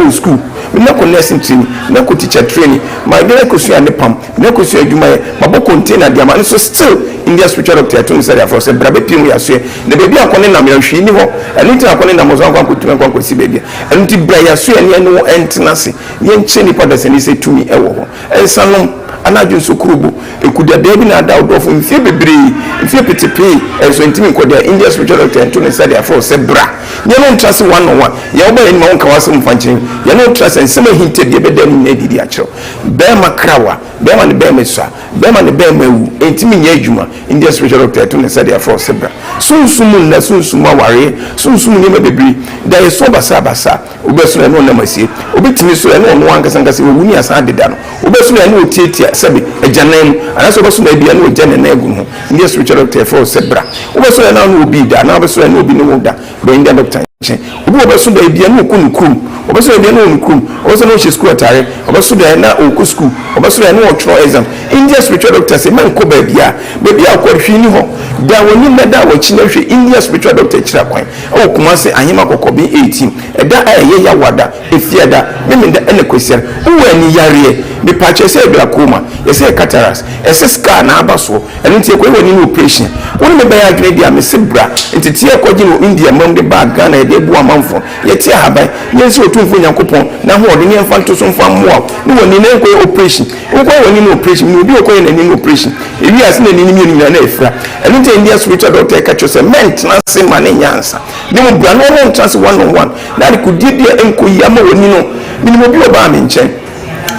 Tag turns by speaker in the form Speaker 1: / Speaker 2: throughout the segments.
Speaker 1: wɔ sukuu, mede no akɔ nursing training, mede no akɔ teacher training, mede no akɔsua ade pam, mede no akɔsua adwumayɛ, mabɔ container de ama no, nso still India spiritual doctor ɛto nsa de afrɛ wo sɛ bra bɛpie mu yɛasoɛ na baabi a akɔ ne nam yɛ hwee nni hɔ, ɛno nti na akɔ ne nam hɔ so ankɔ ankɔtumi ankɔ ankɔsi baabi a, ɛno nti bra yɛasoɛ ne yɛne wo ɛntena ase na yɛnkyerɛ nnipa dasani sɛ tumi ɛwɔ hɔ. Nsanom anadwo nso kurobo eku dadaa bi na ada wo dɔfo mfeɛ bebree, mfeɛ petepee ɛnso ɛntumi nkɔ da. India spiritual doctor ɛnto ne nsa de afrɛ wo sɛ bra ne yɛne wo ntra ase one on one, yɛn woba yɛn anim a wonka w'asɛm mfa nkyerɛ yɛn, yɛne wo tra ase a nsɛm a ahinta bi ɛbɛda ne nyinaa adi de akyerɛ wo. Bɛɛma krawa, bɛɛma ne bɛɛma sua, bɛɛma ne bɛɛma awu, ɛntumi nyɛ adwuma, India spiritual doctor ɛto ne nsa de afrɛ wo sɛ bra. Sunsum mu nna, sunsum mu awareɛ, sunsum mu nneɛma bebree, daeɛso basabasa, Wobɛso no, ɛne ɔnam asie. Obi tumi so, ɛne ɔno ankasa ankasa, wawu ne asan adeda no. Wobɛso no, ɛne ɔtiatia, sɛbe, agyanan mu, anaasɛ wobɛso no ebia na wagya ne nan agu ne ho. India spiritual doctor yɛfrɛ wo sɛ bra. Wobɛso no, ɛne wo ne obi reda, anaa wobɛso no, ɛne obi ne wo da, bra India doctor nkyɛn. Obi wɔ hɔ ɔbɛso da ebia na ɔkɔ ne kurom, ɔbɛso da ebia na ɔwɔ ne kurom, ɔbɛso na ɔhyɛ sukuu atare, ɔbɛso da na ɔrekɔ sukuu, ɔbɛso da na ɔretwerɛ exam. India spiritual doctor se mɛnkɔ baabiara, baabi a wokɔ no hwee nni hɔ. Da w'anim na da w'akyi na hwɛ India spiritual doctor akyiri akwan. Ɛwɔ Kumasi, Ahema Kɔkɔben 18. Ɛda a ɛyɛ Yawada, Efiada, Memenda ɛna Kwasiada. Wowɔ ani yareɛ? Mepaakyɛw ɛsɛ yɛ glaucoma, ɛsɛ yɛ cataracts, ɛsɛ scar na aba soɔ, ɛno nti yɛkɔyɛ w'ani no operation. Wo ne me bɛyɛ adwene deɛ a, mese bra. Nteteɛ a yɛkɔgye no wɔ India mam de baa Ghana yɛde aboa amanfoɔ. Yɛte ahaban, yɛnsrɛ Otumfoɔ Nyankopɔn n'ahoɔden na yɛmfa nto so mfa mmoa wo ne w'ani na yɛnkɔyɛ operation. Wokɔyɛ w'ani no operation, menim obi a ɔkɔyɛ n'ani no operation, ewiee ase n'ani no mmienu nyinaa na afira. Ɛno nti India spiritual doctor ɛka kyerɛ wo sɛ mɛntena ase ma no nyɛ ansa. Ne mu bra na ɔne wo ntena ase one on one na adekodeɛ bi a ɛnkɔ yie ama w'ani no. Menim obi a ɔbaa me nkyɛn,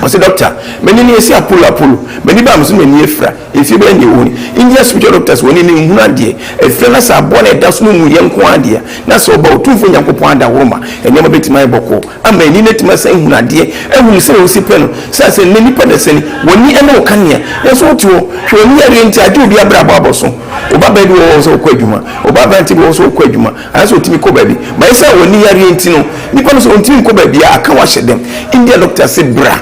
Speaker 1: ɔse doctor m'ani no yɛsi apolo apolo, m'ani baa me so na m'ani afira, mfie bɛyɛ nea ɛwɔ ni. India spiritual doctors w'ani no nhunu adeɛ, afira na sɛ aboa no a ɛda so no nwuiɛ nko ara deɛ a, na sɛ ɔba Otumfoɔ Nyankopɔn adaworoma, nneɛma bɛtumi ayɛ bɔkɔɔ ama ani no atumi asan ahunu adeɛ, ahunu sɛdeɛ wosi pɛ no. Sɛ sɛ nnɛ nnipa dasani, w'ani ne wo kanea, nanso wote hɔ, hwɛ w'ani yareɛ nti agye obi abrabɔ abɔ so. Wo babaa bi wɔ hɔ sɛ ɔkɔ adwuma, wo ba aberante bi wɔ hɔ sɛ ɔkɔ adwuma, anaasɛ ɔtumi kɔ baabi. But ɛsiane w'ani yareɛ nti no, nipa no sɛ ɔntumi nkɔ baabiara, aka wo ahyɛ dɛm. India doctor se bra,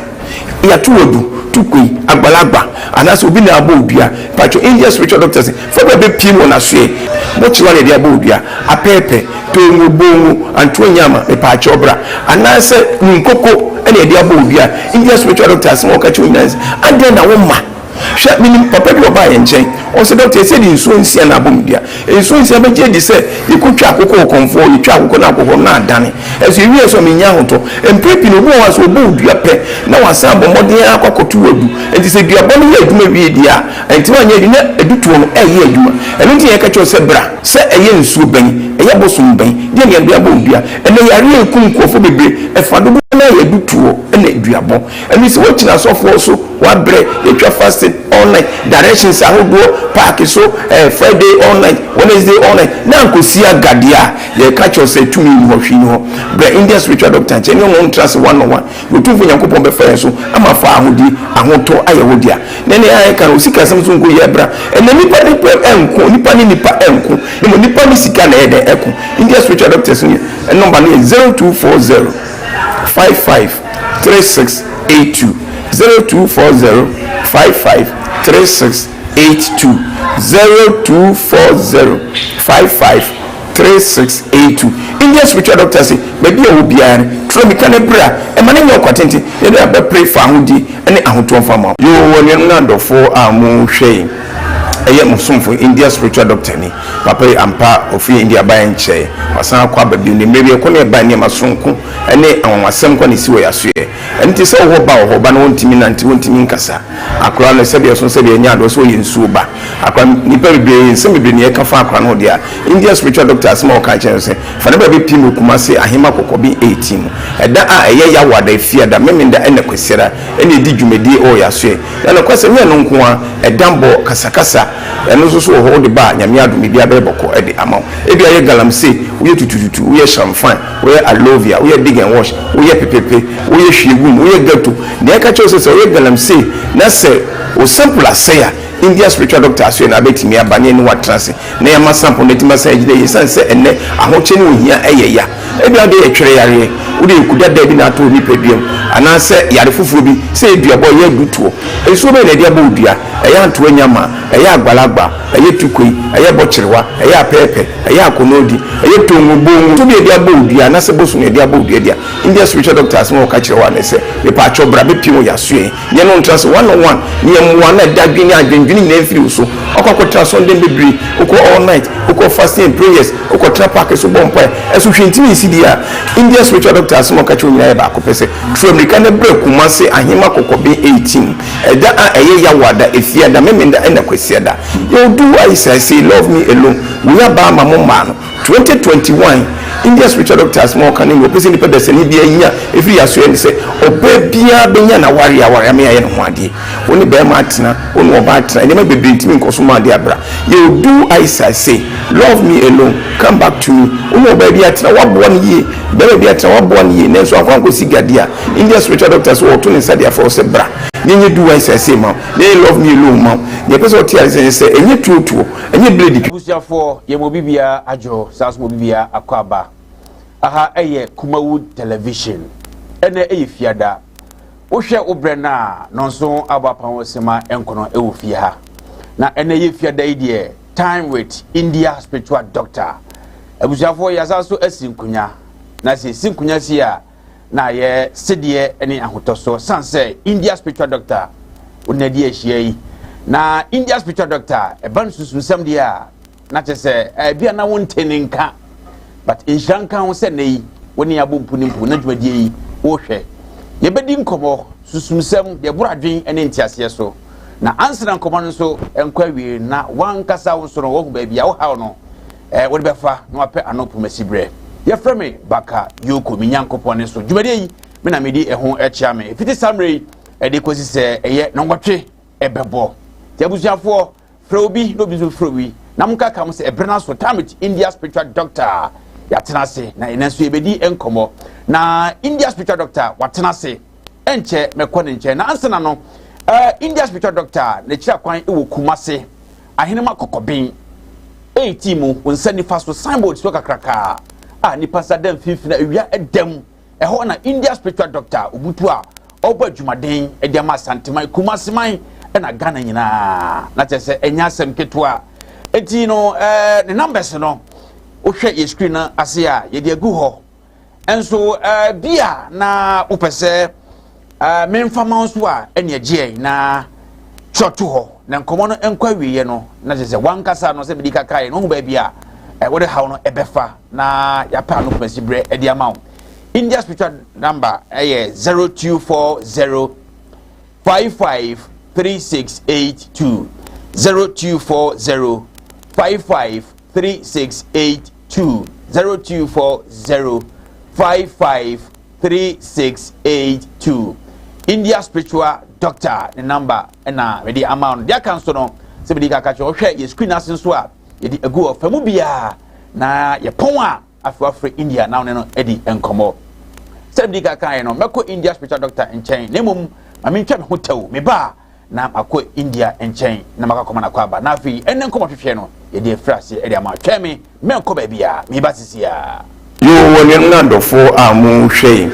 Speaker 1: yɛato wo adu, tukoi, agbalagba, anaasɛ obi na abɔ wo dua. Mpakyɛw, India spiritual doctor se fa bra bɛpiem wɔ n'asoɛe. Mɔkyewa na yɛde abɔ wo dua, apɛɛpɛ, tongo, bongo, antoa nyama, mepaakyɛw bra. Anaasɛ nkoko na yɛde abɔ wo dua. India spiritual doctor asɛm a ɔka kyerɛ wo nyinaa ne sɛ, adɛn na womma? Hwɛ, minim papa bi a ɔbaa yɛn nkyɛn. Ɔse, Dɔkta, ɛsɛ yɛde nsuo nsia na abɔ me dua. Nsuo nsia bɛgye adi sɛ yɛkɔtwa akokɔ wɔ kɔmfoɔ, yɛtwa akokɔ na akokɔ no na adane. Ɛnso yɛwieɛ nso a mennya ahotɔ. Mprɛ pii no, obi wɔ hɔ a sɛ ɔbɔ wo dua pɛ na wasan abɔ mmɔden ara akɔ akɔto wo adu. Enti sɛ duabɔ no yɛ adwuma wie deɛ a, ɛntumi anyɛ adwuma na adutoɔ no ɛreyɛ adwuma. Ɛno nti na yɛka kyerɛ wo sɛ bra. Sɛ ɛyɛ nsuo bɛn, ɛyɛ bosom bɛn, deɛ na yɛde abɔ wo dua. Ɛnnɛ yareɛ reku nkurɔfoɔ bebree, ɛfa dodoɔ no ara yɛ adutoɔ ne duabɔ. Ɛno sɛ woakyini asɔfoɔ so, woabrɛ, yɛtwa fasting all night, directions ahodoɔ, park so, eh, Friday all night, Wednesday all night, na ankɔsi aga deɛ a, yɛka kyerɛ wo sɛ tumi nni hɔ, hwee nni hɔ. Brɛ Indian spiritual doctor nkyɛn ne ɔno ntra ase one on one, na Otumfoɔ Nyankopɔn bɛfa yɛn so ama fa ahodie, ahotɔ ayɛ wo dea. Na ɛnɛ a yɛka no, osikasɛm nso nkɔ yie bra. Ɛnɛ nipa ne nipa ɛnko, nipa ne nipa ɛnko, na mmom nipa ne sika na ɛyɛ dɛn ɛko. Indian spiritual doctors no yɛ, number no yɛ 0240 55 3682 0240 55 3682 0240 55 3682 Indian spiritual doctor se baabi a ɔwɔ biara no twerɛ mika no bra ɛma no nyɛ ɔkwa tenten yɛde abɛpere fahodie ne ahotoɔ mfa ma wo. Yoo anuanom ne adɔfoɔ a mo hwɛ yi ɛyɛ mo somfo India spiritual doctor ni papa yi ampa ɔfiri India baeɛ nkyɛɛ wasan akɔ aba bio ne mmerɛ bi ɛkɔ ne ɛba nneɛma sononko ne anwanwasɛm kwa na ɛsi wɔ yɛasoɛ. Ɛno nti sɛ wowɔ ba wɔ hɔ, ba no ɔntumi nnante, ɔntumi nkasa. Akwadaa no sɛdeɛ ɛso sɛdeɛ ɛnyɛ adeɛ sɛ ɔyɛ nsuo ba. Akwadaa no, nnipa bebree, nsɛm bebree na yɛka fa akwadaa no ho deɛ a, Indian spiritual doctor asɛm a ɔka kyerɛ no sɛ, fa no bra bɛpiem wɔ Kumasi Ahema Kɔkɔben 18 mu. Ɛda a ɛyɛ Yawada, Efiada, Memenda ɛna Kwasiada ɛna ɛdi dwumadie wɔ yɛasoɛ. Na nokwasɛm nyɛ ɛno nko ara, ɛdanbɔ, kasakasa, ɛno nso so wɔ hɔ, wode ba a, Nyame adom biribiara bɛyɛ bɔkɔɔ de ama wo. Ebia woyɛ galamsey, woyɛ tutututu, woyɛ shamfan, Woyɛ alovia, woyɛ dig and wash, woyɛ pepepe, woyɛ hwiegum, woyɛ ghetto. Nea ɛka kyerɛ wo sɛ sɛ woyɛ galamsey na sɛ wo sample asɛe a, India spiritual doctor asoɛ na abɛtumi aba ne yɛne wo atena ase na yɛama sample no atumi asan agyina yie esiane sɛ ɛnnɛ ahokyɛ ne ohia yɛ ya. Ebia wode yɛ twere yareɛ, Wode nku dada bi na ato wo nipadua mu, anaasɛ yare foforɔ bi, sɛ ɛyɛ duabɔ, ɛyɛ adutoɔ. Nsuo bɛn na ɛde abɔ wo dua? Ɛyɛ antoa nyama, ɛyɛ agbalagba, ɛyɛ tukoi, ɛyɛ bɔkyerewa, ɛyɛ apɛɛpɛ, ɛyɛ akɔnɔɔdi, ɛyɛ tongo, bongo. Nsuo bi a yɛde abɔ wo dua, anaasɛ bosom na yɛde abɔ wo dua deɛ a, India spiritual doctor asɛm a ɔka kyerɛ wo ara ne sɛ, Mepaakyɛw bra bɛpue wɔ yɛn asoɛe. Yɛne wo ntra ase one on one na yɛmmoa na dadwen ne adwendwene nyinaa mfiri wo so. Woakɔ akɔtra asɔrdan bebree, wokɔ all night, wokɔ fasting and prayers, wokɔtra park so bɔ mpae, ɛso hwee ntumi nsi deɛ a, India spiritual doctor asɛm a ɔka kyerɛ wo nyinaa yɛ baako pɛ sɛ, Tu ammirika na bra Kumasi Ahema Kɔkɔben 18, ɛda a ɛyɛ Yawoada, Efiada, Memenda ɛna Kwasiada. Yɛwɔ do I say love me alone, wei aba ama mo mmaa no. 2021 India spiritual doctor asɛm a ɔka ne nea ɔpɛ sɛ nipa dasani biara nya ɛfiri yɛasoɛ ne sɛ ɔbaa biara bɛnya n'awareɛ awareɛ ama yɛayɛ ne ho adeɛ. Wo ne barima atena, wo ne ɔbaa atena, nneɛma bebree ntumi nkɔ so ma adeɛ abra. Yɛwɔ do I say love me alone, come back to me. Wo ne ɔbaa bi atena, woaboa no yie, barima bi atena, woaboa no yie, nanso ankɔ ankɔsi gadeɛ a, India spiritual doctor sɛ ɔto ne nsa de afrɛ wo sɛ bra na yɛnyɛ do I say ma wo, na yɛnyɛ love me alone ma wo. Nea ɛpɛ sɛ ɔte aseɛ ne sɛ ɛnyɛ tuotuo. Ɛnyɛ blade twa.
Speaker 2: Abusuafoɔ yɛ ma obi biara adwo saa nso ma obi biara akɔ aba. Aha ɛyɛ Kumawood Television. Ɛnɛ ɛyɛ Fiada. Wohwɛ wo berɛ no a nɔnso abɔ apam wo sema nkono ɛwɔ fie ha. Na ɛnɛ yɛ Fiada yi deɛ Time with India Spiritual Doctor. Abusuafoɔ yɛasan so asi nkonya. Na sɛ yɛsi nkonya sie a na ayɛ sedeɛ ne ahotɔsoɔ san sɛ India spiritual doctor wona di ahyia yi na India spiritual doctor ɛba no susunsɛm deɛ a na kyerɛ sɛ ebi a na wonte ne nka but nhyira nka ho sɛ nnɛ yi wo ne abɔ mpu ne mpu na dwumadie yi wohwɛ yɛbɛdi nkɔmmɔ susunsɛm deɛ ɛboro adwen ne nteaseɛ so na ansa na nkɔmmɔ no nso nkɔ awie na wankasa wo nso no wahu baabi a wohaw no Eh, wode bɛfa na wapɛ ano pomasi berɛ. Yɛfrɛ me Baka Yoko, me Nyankopɔn ne so. Dwumadie yi, me na medi ɛho kyea me. Ɛfiti saa mmerɛ yi, ɛde kɔsi sɛ ɛyɛ nɔnwɔtwe ɛbɛbɔ. Nti abusuafoɔ, frɛ obi na obi nso frɛ obi. Na monkaka mo sɛ ɛberɛ no aso, time with India Spiritual Doctor. Yɛatena ase, na ɛnɛ nso yɛbɛdi nkɔmmɔ. Na India Spiritual Doctor watena ase, ɛnkyɛ mɛkɔ ne nkyɛn. Na ansa na no, uh, India Spiritual Doctor n'akyiri akwan wɔ Kumase. Ahenema Kɔkɔben 18 mu, wo nsa nifa so signboard si hɔ kakraka a nipa nsa da mfimfini a awia da mu. Ɛhɔ na India spiritual doctor Obutu a ɔbɔ adwumaden de ama Asanteman, Kumaseman na Ghana nyinaa. Na kyerɛ sɛ ɛnyɛ asɛm ketewa. Enti no, eh, ne numbers no, wohwɛ yɛ screen no ase a, yɛde agu hɔ. Nso bi a na wopɛ sɛ memfa ma wo nso a, ɛne ɛgyeɛ na twerɛ to hɔ na nkɔmmɔ no nkɔ awieɛ no na kyerɛ sɛ wankasa no sɛ mede kakaeɛ no wohu baabi a wode haw no ɛbɛfa na yɛapɛ ano pomasi berɛ ɛde ama wo. India spiritual number ɛyɛ 0240 55 3682 0240 55 3682 2 0240 55 3682 India spiritual doctor ne number ɛna mede ama no. Deɛ aka nso no sɛ mede kaka kyerɛ wohwɛ yɛ screen ase nso a yɛde agu hɔ fa mu biara na yɛpɔn a afei wafrɛ India na wo ne no adi nkɔmmɔ. Sɛ mede kaka yɛ no mɛkɔ India spiritual doctor nkyɛn na mmom ma mentwa me ho tɛw meba a na makɔ India nkyɛn na makɔ akɔma no akwaaba, na afei ɛnnɛ nkɔmmɔtwetwe no yɛde afiri aseɛ de ama. Twɛn me, mɛnkɔ baabiara, meba sisiaa.
Speaker 1: Yoo anuanom ne adɔfoɔ a mo hwɛ yi,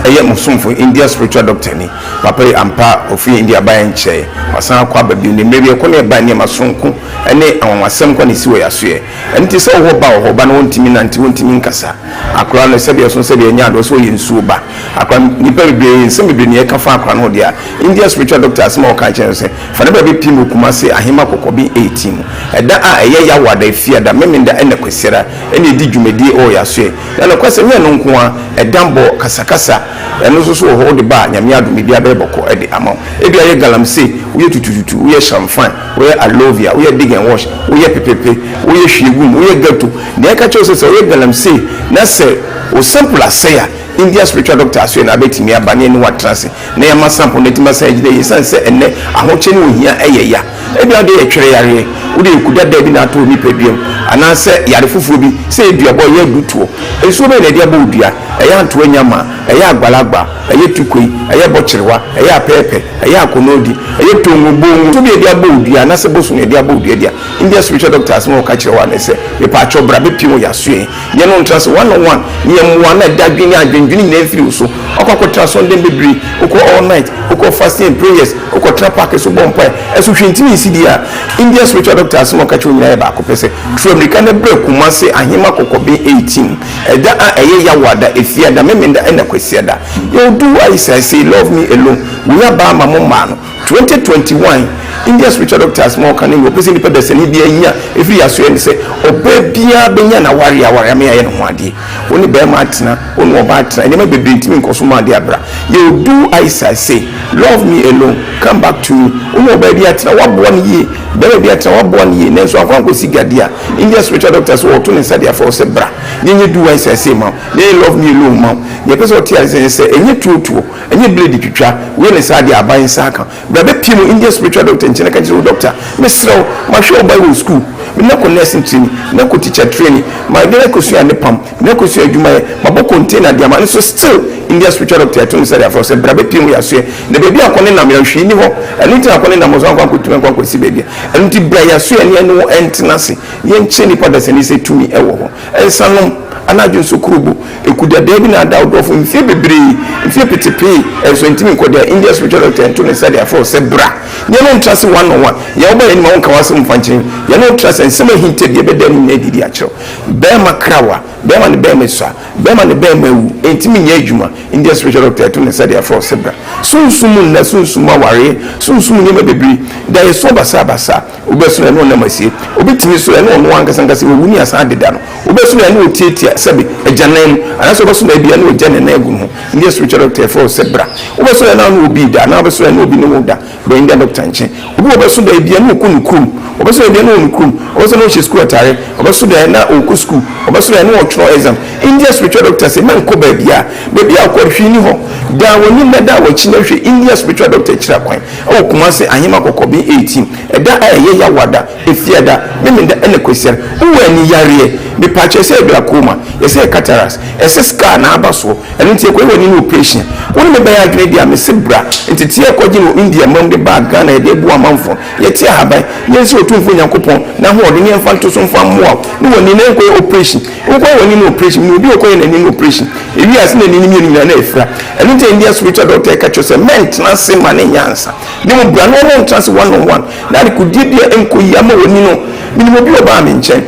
Speaker 1: ɛyɛ mo somfo India spiritual doctor ni, papa yi ampa ɔfiri India baeɛ nkyɛɛ, wasan akɔ aba bio, ne mmerɛ bi ɛkɔ ne ɛba nneɛma sononko ne anwanwasɛm kɔ na ɛsi wɔ yasoɛ, ɛno nti sɛ wowɔ ba wɔ hɔ, ba no ɔntumi nante, ɔntumi nkasa, akora no sɛdeɛ ɛso sɛdeɛ ɛnyɛ adeɛ ɔsɛ ɔyɛ nsuo ba, akora no nnipa bebree nsɛm bebree na yɛka fa akora no ho deɛ a, India spiritual doctor asɛm a ɔka kyerɛ no sɛ, Fa no bra bɛpiem wɔ Kumasi Ahema Kɔkɔben 18 mu. Ɛda a ɛyɛ Yawoada, Efiada, Memenda ɛna Kwasiada ɛna ɛdi dwumadie ɛwɔ Yasoɛ. Na nokwasɛm nyɛ ɛno nko ara, ɛdanbɔ, kasakasa, ɛno nso so wɔ hɔ, wode ba a Nyame adom biribiara bɛyɛ bɔkɔ ɛde ama wo. Ebia woyɛ galamsey, woyɛ tutututu, woyɛ shamfan, woyɛ alovia, woyɛ dig and wash, woyɛ pepepe, woyɛ hwiegum, woyɛ ghetto. Nea ɛka kyerɛ wo sɛ sɛ woyɛ galamsey na sɛ wo sample asɛe a, India spiritual doctor asoɛ na abɛtumi aba ne ɛne wo atena ase. na yɛama sample no atumi asan agyina yie ɛsiane sɛ ɛnnɛ ahokyɛ ne ohia yɛ ya. Ebia wode yɛ twere yareɛ, Wode nku dada bi na ato wo nipadua mu, anaasɛ yare foforɔ bi, sɛ ɛyɛ duabɔ a, ɛyɛ adutoɔ. Nsuo bɛn na ɛde abɔ wo dua? Ɛyɛ antoa nyama, ɛyɛ agbalagba, ɛyɛ tukoi, ɛyɛ bɔkyerewa, ɛyɛ apɛɛpɛ, ɛyɛ akɔnɔɔdi, ɛyɛ tongo, bongo. Nsuo bi a yɛde abɔ wo dua anaasɛ bosom na yɛde abɔ wo dua deɛ, India spiritual doctor asɛm a ɔka kyerɛ wo ara ne sɛ, Mepaakyɛw bra bɛpue wɔ yɛn asoɛe. Yɛne wo ntra ase one on one na yɛmmoa na dadwen ne adwendwene nyinaa mfiri wo so. Woakɔ akɔtra asɔrdan bebree, wokɔ all night, wokɔ fasting and prayers, wokɔtra park so bɔ mpae, ɛso hwee ntumi nsi deɛ a, India spiritual doctor asɛm a ɔka kyerɛ wo nyinaa yɛ baako pɛ sɛ, Tu ammirika na bra Kumasi Ahema Kɔkɔben 18, ɛda a ɛyɛ Yawoada, Efiada, Memenda ɛna Kwasiada. Yɛwɔ do I say love me alone, wei aba ama mo mmaa no. 2021 India spiritual doctors ma ɔka ne nea ɔpɛ sɛ nipa dasani biara nya ɛfiri yɛ asoɛ ne sɛ ɔbaa biara bɛnya n'awareɛ aware ama yɛayɛ ne ho adeɛ. Wo ne barima atena, wo ne ɔbaa atena, nneɛma bebree ntumi nkɔ so ma adeɛ abra. Yɛ do I say love me alone, come back to me. Wo ne ɔbaa bi atena, woaboa no yie, barima bi atena, woaboa no yie, nanso ankɔ ankɔsi gadeɛ a, India spiritual doctors wɔto ne nsa de afrɛ wo sɛ bra, yɛnyɛ do I say ma wo, yɛnyɛ love me alone ma wo. Deɛ ɛpɛ sɛ ɔte aseɛ ne sɛ ɛnyɛ tuotuo. Ɛnyɛ blade twitwa, wei ne saa deɛ aban nsa aka. Bra bɛpie mu Indian spiritual doctor nkyɛn na ka kyerɛ wo doctor, mesrɛ wo, mahwɛ ɔba yi wɔ school, me na kɔ nursing training, me na kɔ teacher training, ma de no akɔsua ne pam, me na kɔsua adwuma yɛ, mabɔ container de ama no nso still Indian spiritual doctor yɛto nsa de afrɛ wo sɛ bra bɛpie mu yɛasoɛ na baabi a akɔ ne nam yɛ hwee nni hɔ, ɛno nti na akɔ ne nam so ankɔ ankɔtumi ankɔ ankɔsi baabi a, ɛno nti bra yɛasoɛ ne yɛne wo ntena ase, yɛnkyerɛ nipa dasani sɛ tumi wɔ hɔ. Nsanom, anadwo nso kurobo, eku dadaa bi na ada ɔdɔfo mfeɛ bebree, mfeɛ petepee, ɛnso ɛntumi nkɔ deɛ India spiritual doctor nto ne nsa de afrɛ wo sɛ bra ne yɛne wo ntra ase one on one, yɛn woba yɛn anim a wonka w'asɛm mfa nkyerɛ yɛn, yɛne wo tra ase a nsɛm ahinta bi ɛbɛda ne nyinaa adi de akyerɛ wo. Bɛɛma krawa, bɛɛma ne bɛɛma sua, bɛɛma ne bɛɛma awu, ɛntumi nyɛ adwuma, India spiritual doctor ɛto ne nsa de afrɛ wo sɛ bra. Sunsum mu nna, sunsum mu awareɛ, sunsum mu nneɛma bebree, daeɛso basabasa, Wobɛso ɛne ɔnam asie. Obi tumi so ɛne ɔno ankasa ankasa wawu ne asan adeda no. Wobɛso no ɛne ɔtiatia sɛbe agyanan mu anaasɛ wobɛso no ebia ne ɔgya ne nan agu ne ho. India spiritual doctor yɛfrɛ wo sɛ bra. Wobɛso ɛne ɔne obi da anaa wobɛso ɛne obi ne wo da bra India doctor nkyɛn. Obi wɔ bɛso da ebia ne ɔkɔ ne kurom. Ɔbɛso da ebia ne ɔwɔ ne kurom. Ɔbɛso na ɔhyɛ sukuu atare. Ɔbɛso da na ɔrekɔ sukuu. Ɔbɛso da ne ɔretwerɛ exam. India spiritual doctor se mɛnkɔ baabiara. Baabi a wokɔ no hwee nni hɔ. Dan w'anim na dan w'akyi na hwɛ India spiritual doctor akyiri akwan. Ɛwɔ Kumasi Ahema Kɔkɔben 18, ɛda a ɛyɛ Yawada, Efiada, Memenda ɛna Kwasiada. Wowɔ ani yareɛ? Mepaakyɛw ɛsɛ yɛ glaucoma, ɛsɛ yɛ cataracts, ɛsɛ scar na aba soɔ, ɛno nti yɛkɔyɛ w'ani no operation. Wo ne me bɛyɛ adwene deɛ a mese bra. Nteteɛ a yɛkɔgye no wɔ India mam de baa Ghana yɛde aboa amanfoɔ. Yɛte ahaban, yɛnsrɛ Otumfoɔ Nyankopɔn n'ahoɔden na yɛmfa nto so mfa mmoa wo ne w'ani na yɛnkɔyɛ operation. Wokɔyɛ w'ani no operation, menim obi a ɔkɔyɛ n'ani no operation, ewiee ase n'ani no mmienu nyinaa na afira. Ɛno nti na India spiritual doctor ɛka kyerɛ wo sɛ mɛntena ase ma no nyɛ ansa, na mmom bra na ɔne wo ntena ase one on one na adekodeɛ bi a ɛnkɔ yie ama w'ani no. Menim obi a ɔbaa me nkyɛn,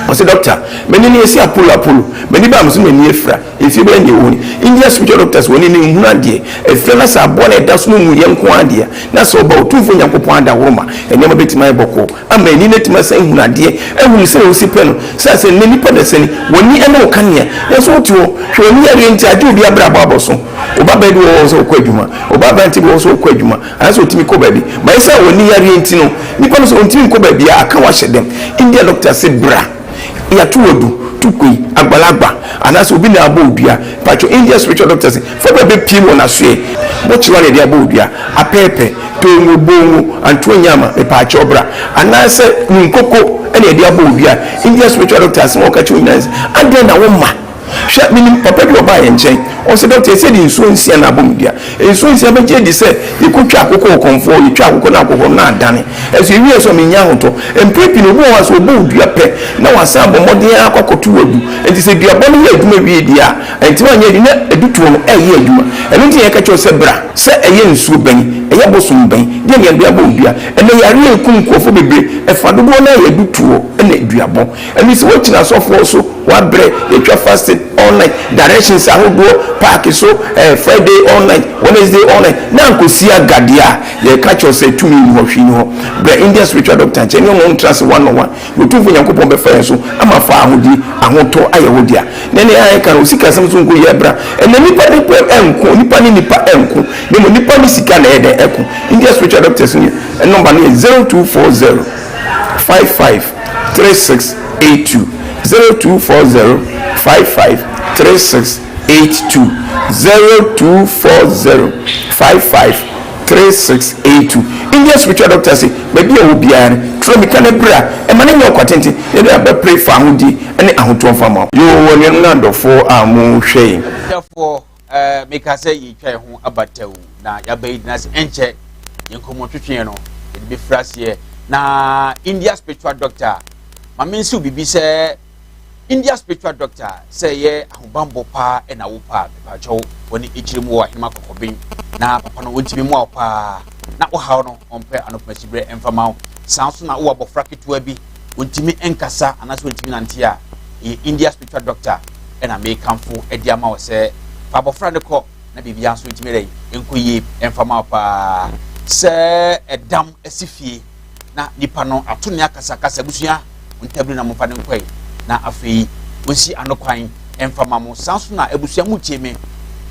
Speaker 1: ɔse doctor, m'ani no yɛse apolo apolo, m'ani baa me so na m'ani afira, mfie bɛyɛ nea ɛwɔ hɔ ni. India spiritual doctors w'ani no nhunu adeɛ, afira na sɛ aboa no a ɛda so no nwuiɛ nko ara deɛ a, na sɛ ɔba Otumfoɔ Nyankopɔn adaworoma, nneɛma bɛtumi ayɛ bɔkɔɔ. Ama ani no atumi asan ahunu adeɛ, ahunu sɛdeɛ wosi pɛ no. Sɛ sɛ nnɛ nnipa dasani, w'ani ne wo kanea, nanso wote hɔ, hwɛ w'ani yareɛ nti agye obi abrabɔ abɔ so. Wo babaa bi wɔ hɔ sɛ ɔkɔ adwuma, wo ba aberante bi wɔ hɔ sɛ ɔkɔ adwuma, anaasɛ ɔtumi kɔ baabi. But ɛsiane w'ani yareɛ nti no, nipa no sɛ ɔntumi nkɔ baabiara, aka wo ahyɛ dɛm. India doctor se bra, yɛato wo adu, to koi, agbalagba, anaasɛ obi na abɔ wo dua. Mpakyɛw, India spiritual doctor se, Fa bra bɛpue wɔ n'asoɛe. Bɔkyewa na yɛde abɔ wo dua, apɛɛpɛ, tongo, bongo, antoa nyama, mepaakyɛw bra. Anaasɛ nunkoko na yɛde abɔ wo dua. India spiritual doctor asɛm a ɔka kyerɛ wo nyinaa ne sɛ, adɛn na womma? Hwɛ, menim papa bi a ɔbaa yɛn nkyɛn, ɔse, Doctor, ɛsɛ yɛde nsuo nsia na abɔ me dua. Nsuo nsia bɛgye adi sɛ yɛkɔtwa akokɔ wɔ kɔmfoɔ hɔ, yɛtwa akokɔ na akokɔ no na adane. Ɛso yɛwie nso a mennya ahotɔ. Mprɛ pii no obi wɔ hɔ a sɛ ɔbɔ wo dua pɛ na wasan abɔ mmɔden ara akɔ akɔto wo adu. Enti sɛ duabɔ no yɛ adwuma wie deɛ a, Ɛntumi anyɛ adwuma, na adutoɔ no ɛreyɛ adwuma. Ɛno nti na yɛka kyerɛ wo sɛ bra. Sɛ ɛyɛ nsuo bɛn, ɛyɛ bosom bɛn, deɛ na yɛde abɔ wo dua. Ɛnnɛ yareɛ reku nkurɔfoɔ bebree, ɛfa dodoɔ no ara yɛ adutoɔ ne duabɔ. Ɛno nti sɛ woakyini asɔfoɔ so, woabrɛ, yɛtwa fasting all night, directions ahodoɔ, park so, eh, Friday all night, Wednesday all night, na ankɔsi aga deɛ a, yɛka kyerɛ wo sɛ tumi nni hɔ, hwee nni hɔ. Bra Indian spiritual doctor nkyɛn ne ɔno ntra ase one on one. Na Otumfoɔ Nyankopɔn bɛfa yɛn so ama fawohodie, ahotɔ ayɛ wo dea. Na nea ɛka no, sikasɛm nso nko yɛ bra. Ɛnnɛ nnipa ne pɛ nko, nnipa ne nnipa nko, na mmom nnipa ne sika na ɛyɛ dɛn ɛko. India Spiritual Doctors no nɔmba no yɛ 0240 55 36 82, 0240 55 36 82, 0240 55 3682. India spiritual doctor se baabi a ɔwɔ biara no twerɛ mika na bra ɛma no nyɛ ɔkwa tenten na ɛde abɛpere fahodie ne ahotoɔ mfa ma wo. Yoo anuanom ne adɔfoɔ a mo hwɛ yɛn.
Speaker 2: Abusuafoɔ eh, meka sɛ yɛtwa yɛn ho aba tɛw na yɛaba yi dina sɛ ɛnkyɛ yɛn nkɔmmɔ twetweɛ no yɛde bɛfiri aseɛ na India spiritual doctor ma mensiw biribi sɛ India spiritual doctor sɛ ɛyɛ ahobanbɔ paa ɛna wo paa mepaakyɛw wɔne ekyire mu wɔ ahenema kɔkɔben na papa no wɔntumi mmoa wo paa na wo haw no ɔmpɛ anopomasi berɛ ɛmfa ma wo saa nso na wowɔ abɔfra ketewa bi wɔntumi nkasa anaasɛ wɔntumi nante a ɛyɛ India spiritual doctor ɛna mekamfo ɛde ama wo sɛ fa abɔfra no kɔ na biribiara nso ntumi dɛ nkɔ yie ɛmfa ma wo paa sɛ ɛdam asi fie na nipa no ato ne akasakasa abusua ntabiri na momfa no nkɔe na afei wɔnsi ano kwan mfa ma mo saa nso na abusua mu tie me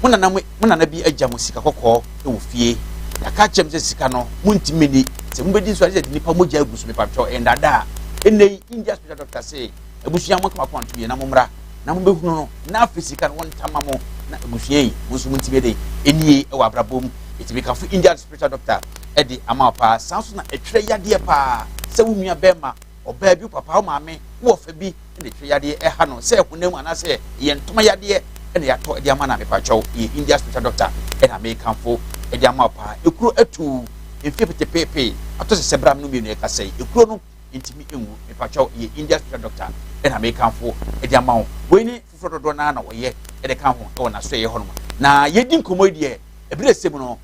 Speaker 2: mo nana mo nana bi agya mo sika kɔkɔɔ wɔ fie yɛaka kyerɛ m sɛ sika no montumi ni sɛ mobɛdi nso ade sɛ nipa mogya agu so mepatwɛ ɛndada a ɛnnɛ yi India special doctor se abusua mo nkama kwan to yɛ na mommra na mobɛhunu no na afei sika no wɔntama mo na abusua yi mo nso montumi de ɛnie wɔ abrabɔ mu ɛtumi kafo India spiritual doctor de ama wo paa. Saa nso na ɛtwerɛ yadeɛ paa sɛ wo nua bɛrima, ɔbaa bi, wo papa, wo maame, wo ɔfa bi na ɛtwerɛ yadeɛ ɛha no sɛ honam mu anaasɛ ɛyɛ ntoma yadeɛ ɛna yɛatɔ de ama no a mepakyɛw ɛyɛ India spiritual doctor ɛna mekamfo de ama wo paa. Ekuro atu mfie petepeepee atɔ sɛ sɛ berɛ a me no mmienu ɛkasa yi ekuro no ntumi nwu mepakyɛw ɛyɛ India spiritual doctor ɛna mekamfo de ama wo. Wei ne foforɔ dodoɔ no ara na ɔyɛ de ka ho ɛwɔ n'asoɛeɛ hɔnom. Na yɛdi nkɔmmɔ yi deɛ ɛberɛ ɛsɛ mu no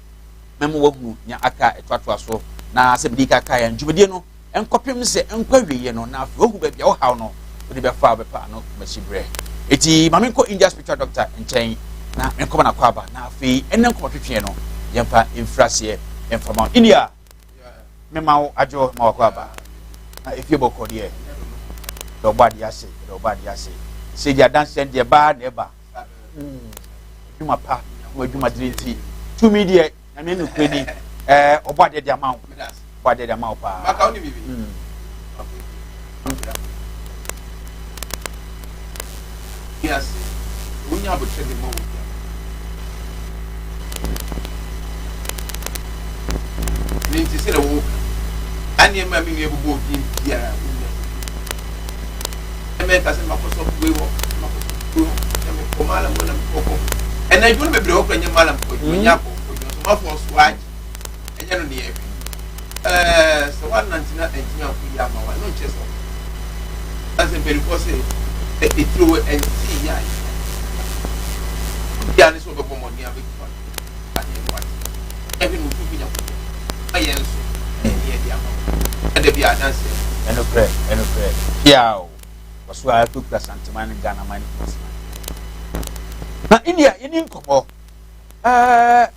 Speaker 2: mɛma woahunu nea aka a ɛtoatoa so, na sɛ mede ka kae a, dwumadie no nkɔpem sɛ ɛnkɔ awieɛ no, na afei woahu baabi a wo haw no wode bɛfa a wobɛpa ano kumakyi berɛ. Eti ma menkɔ India spiritual doctor nkyɛn na menkɔma no akwaaba, na afei ɛnɛ nkɔmɔtwetweɛ no yɛmfa mfiri aseɛ mfa ma wo. India, mema wo adwo ma wakwaaba. Na efie bɔkɔ deɛ, yɛde ɔbɔ adeɛ ase, yɛde ɔbɔ adeɛ ase. Sɛ deɛ adanseɛ deɛ baa na ɛba. adwuma pa na adwuma dene nti tumi deɛ nyame nokorɛ ni ɛɛ ɔbɔ adeɛ de ama wo ɔbɔ adeɛ de ama wo paa.
Speaker 1: Ne nti sɛ na wɔka nneɛma a me nua bɛbɔ odin biara Mɛka sɛ makɔ sɔfo wei hɔ, makɔ sɔfo wei hɔ, na mekɔ malam hɔ, na mekɔ kɔ. Ɛnna adwuma no bebree hɔ kora nyɛ malam kɔ adwuma, nyɛ akɔmfo adwuma, somafoɔ so agye. Ɛnyɛ no deɛ ɛhwɛ. Ɛɛ sɛ woanante na antumi ankɔ yie ama wo a, ɛno nkyerɛ sɛ ɔkɔ. Sɛ mpanimfoɔ sɛ sɛ etire wɔ ɛnte yɛ a obiara ne sɛ ɔbɛbɔ mmɔden abɛtu adeɛ no wate. Ɛhwɛ no otu fi Nyankopɔn ma yɛn nso ɛne yɛde ama wo. Ɛda bi adanseɛ.
Speaker 2: Ɛnokorɛ, ɛnokorɛ. Piaw! Wɔso ara kurakura Santeman ne Ghanaman ne Kumasiman. Na India yɛni nkɔmmɔ. Ɛɛ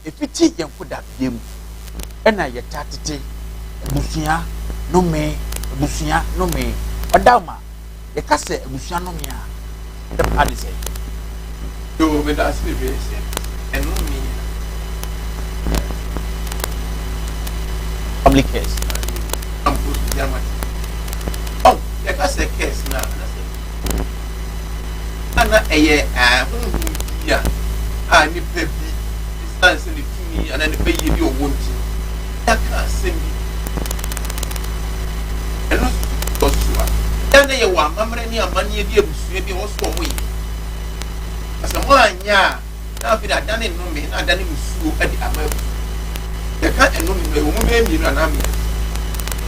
Speaker 2: ɛfiti yɛn nkodadeɛ mu ɛna yɛtaa tete abusua nnome, abusua nnome. Ɔdawma, yɛka sɛ abusua nnome a, ɛdɛm ade sɛn?
Speaker 1: Yoo, meda ase bebree sɛ ɛnome a.
Speaker 2: Family curse.
Speaker 1: Oh, yɛka sɛ curse na anasɛ ana ɛyɛ honhom bi a a nipa bi esiane sɛ ne tumi anaa ne bɛyɛ bi ɔwɔ nti yɛaka asɛm bi ɛno nso so so a yɛn na yɛwɔ amammerɛ ne amanneɛ bi abusua bi a wɔso wɔn yɛ na sɛ moanyɛ a na afei de adane nnome na adane mmusuo de ama abusua. Yɛka nnome no ɛwɔ mu bɛyɛ mmienu anaa mmiɛnsa.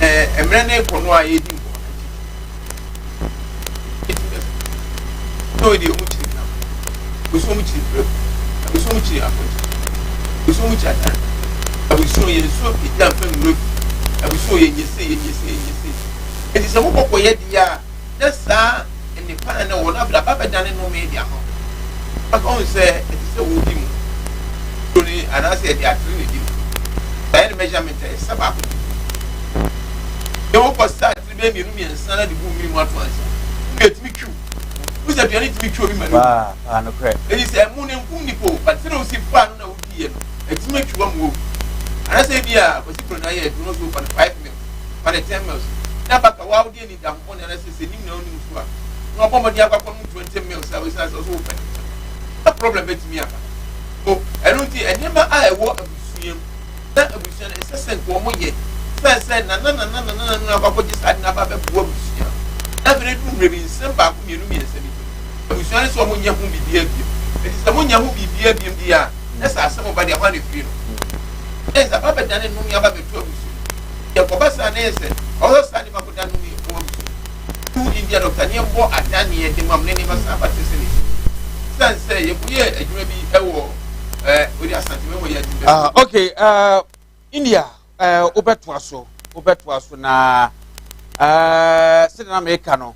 Speaker 1: Ɛɛ mmerɛ no rekɔ no a yɛredi nkɔmmɔ no akyi. Ɛtumi bɛ sɛ na ɔyɛ deɛ ɔmo kyiri nam, abusua ɔmo kyiri prɛko, abusua ɔmo kyiri apɔnkye, abusua ɔmo kyiri atare, abusua yɛ nsuo pagya mfa nwura fi, abusua yɛ nyɛ sei yɛ nyɛ sei yɛ nyɛ sei. Eti sɛ mokɔkɔ yɛ deɛ a na saa nnepa a na ɛwɔ no afei aba abɛdane nnome de ama wo. Aka wohu sɛ ɛte sɛ wodi mu kuro no anaasɛ yɛde atere na ɛdi mu. Sɛ yɛ ne measurement a yɛsa baako de gu. Yɛ wokɔ sa atere bɛyɛ mmienu mmiɛnsa na de gu mmiri mu ato ansa. Wode ɛtumi twiw. Wo sɛ aduane tumi twi obi ma no wu. Ɛti sɛ ɛmo no nkum nipa o, but sɛdeɛ wosi faa no na wodiiɛ no, ɛtumi atwi wo ama wawu. Anaasɛ ebi a Kwasi Kuro na ayɛ aduro no so fa no 5 mils, fa no 10 mils. Na baka wa wode ani da ho bɔne anaasɛ sɛ nim na wonim so a, na wabɔ mmɔden akɔ akɔnom 20 mils a wosiane sɛ ɔsɛ wopɛ ne ntɛm na problem bɛtumi aba. So ɛno nti nneɛma a ɛwɔ abusua mu Na abusua no, ɛsɛ sɛ nka wɔyɛ sɛ sɛ nana nana nana nana akɔ akɔgye saa ade no aba abɛboa abusua no. Na afei no ɛduru mmerɛ bi, nsɛm baako mmienu mmiɛnsa bi nti no, abusua no sɛ wɔnyɛ ho biribiara bio. Enti sɛ monyɛ ho biribiara bio deɛ a, na sɛ asɛm ba deɛ a, hwan na ɛfiri no? Na ɛsɛ aba abɛdane nnome aba abɛto abusua mu. Deɛ ɛkɔba saa na ɛyɛ sɛ ɔwɔ sɛ saa nneɛma kɔda nnome wɔ abusua mu. Tu India dɔkta ne yɛbɔ adaneɛ de ma mo ne nneɛma saa ba te sɛ ne si. Sane sɛ yɛkɔyɛɛ adwuma bi wɔ eh, wode Asante mɛmɔ yɛ adwuma.
Speaker 2: Ah, okay, India, wobɛtoa so, wobɛtoa so na sɛdeɛ na meka no,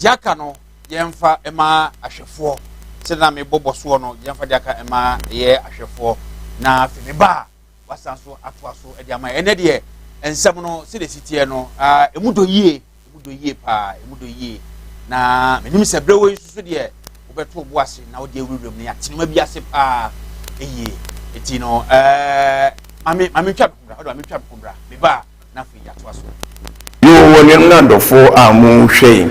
Speaker 2: deɛ aka no yɛmfa ma ahwɛfoɔ, sɛdeɛ na mebɔbɔ soɔ no, yɛmfa deɛ aka ma yɛ ahwɛfoɔ, na afei meba a, wasan so atoa so de ama yɛn. Ɛnɛ deɛ, nsɛm no sɛdeɛ ɛsi teɛ no, ɛmu dɔ yie. Emu dɔ yie paa, emu dɔ yie. Na menim sɛ berɛ wei nso so deɛ wobɛto wo bo ase na wode awurawura mu na yɛate nneɛma bi ase paa yie. Eti no ɛɛ maame maame ntwa me ho bra, ɔde maame ntwa me ho bra. Meba a na afei yɛatoa so.
Speaker 1: Yoo anuanom ne adɔfoɔ a mo hwɛ yi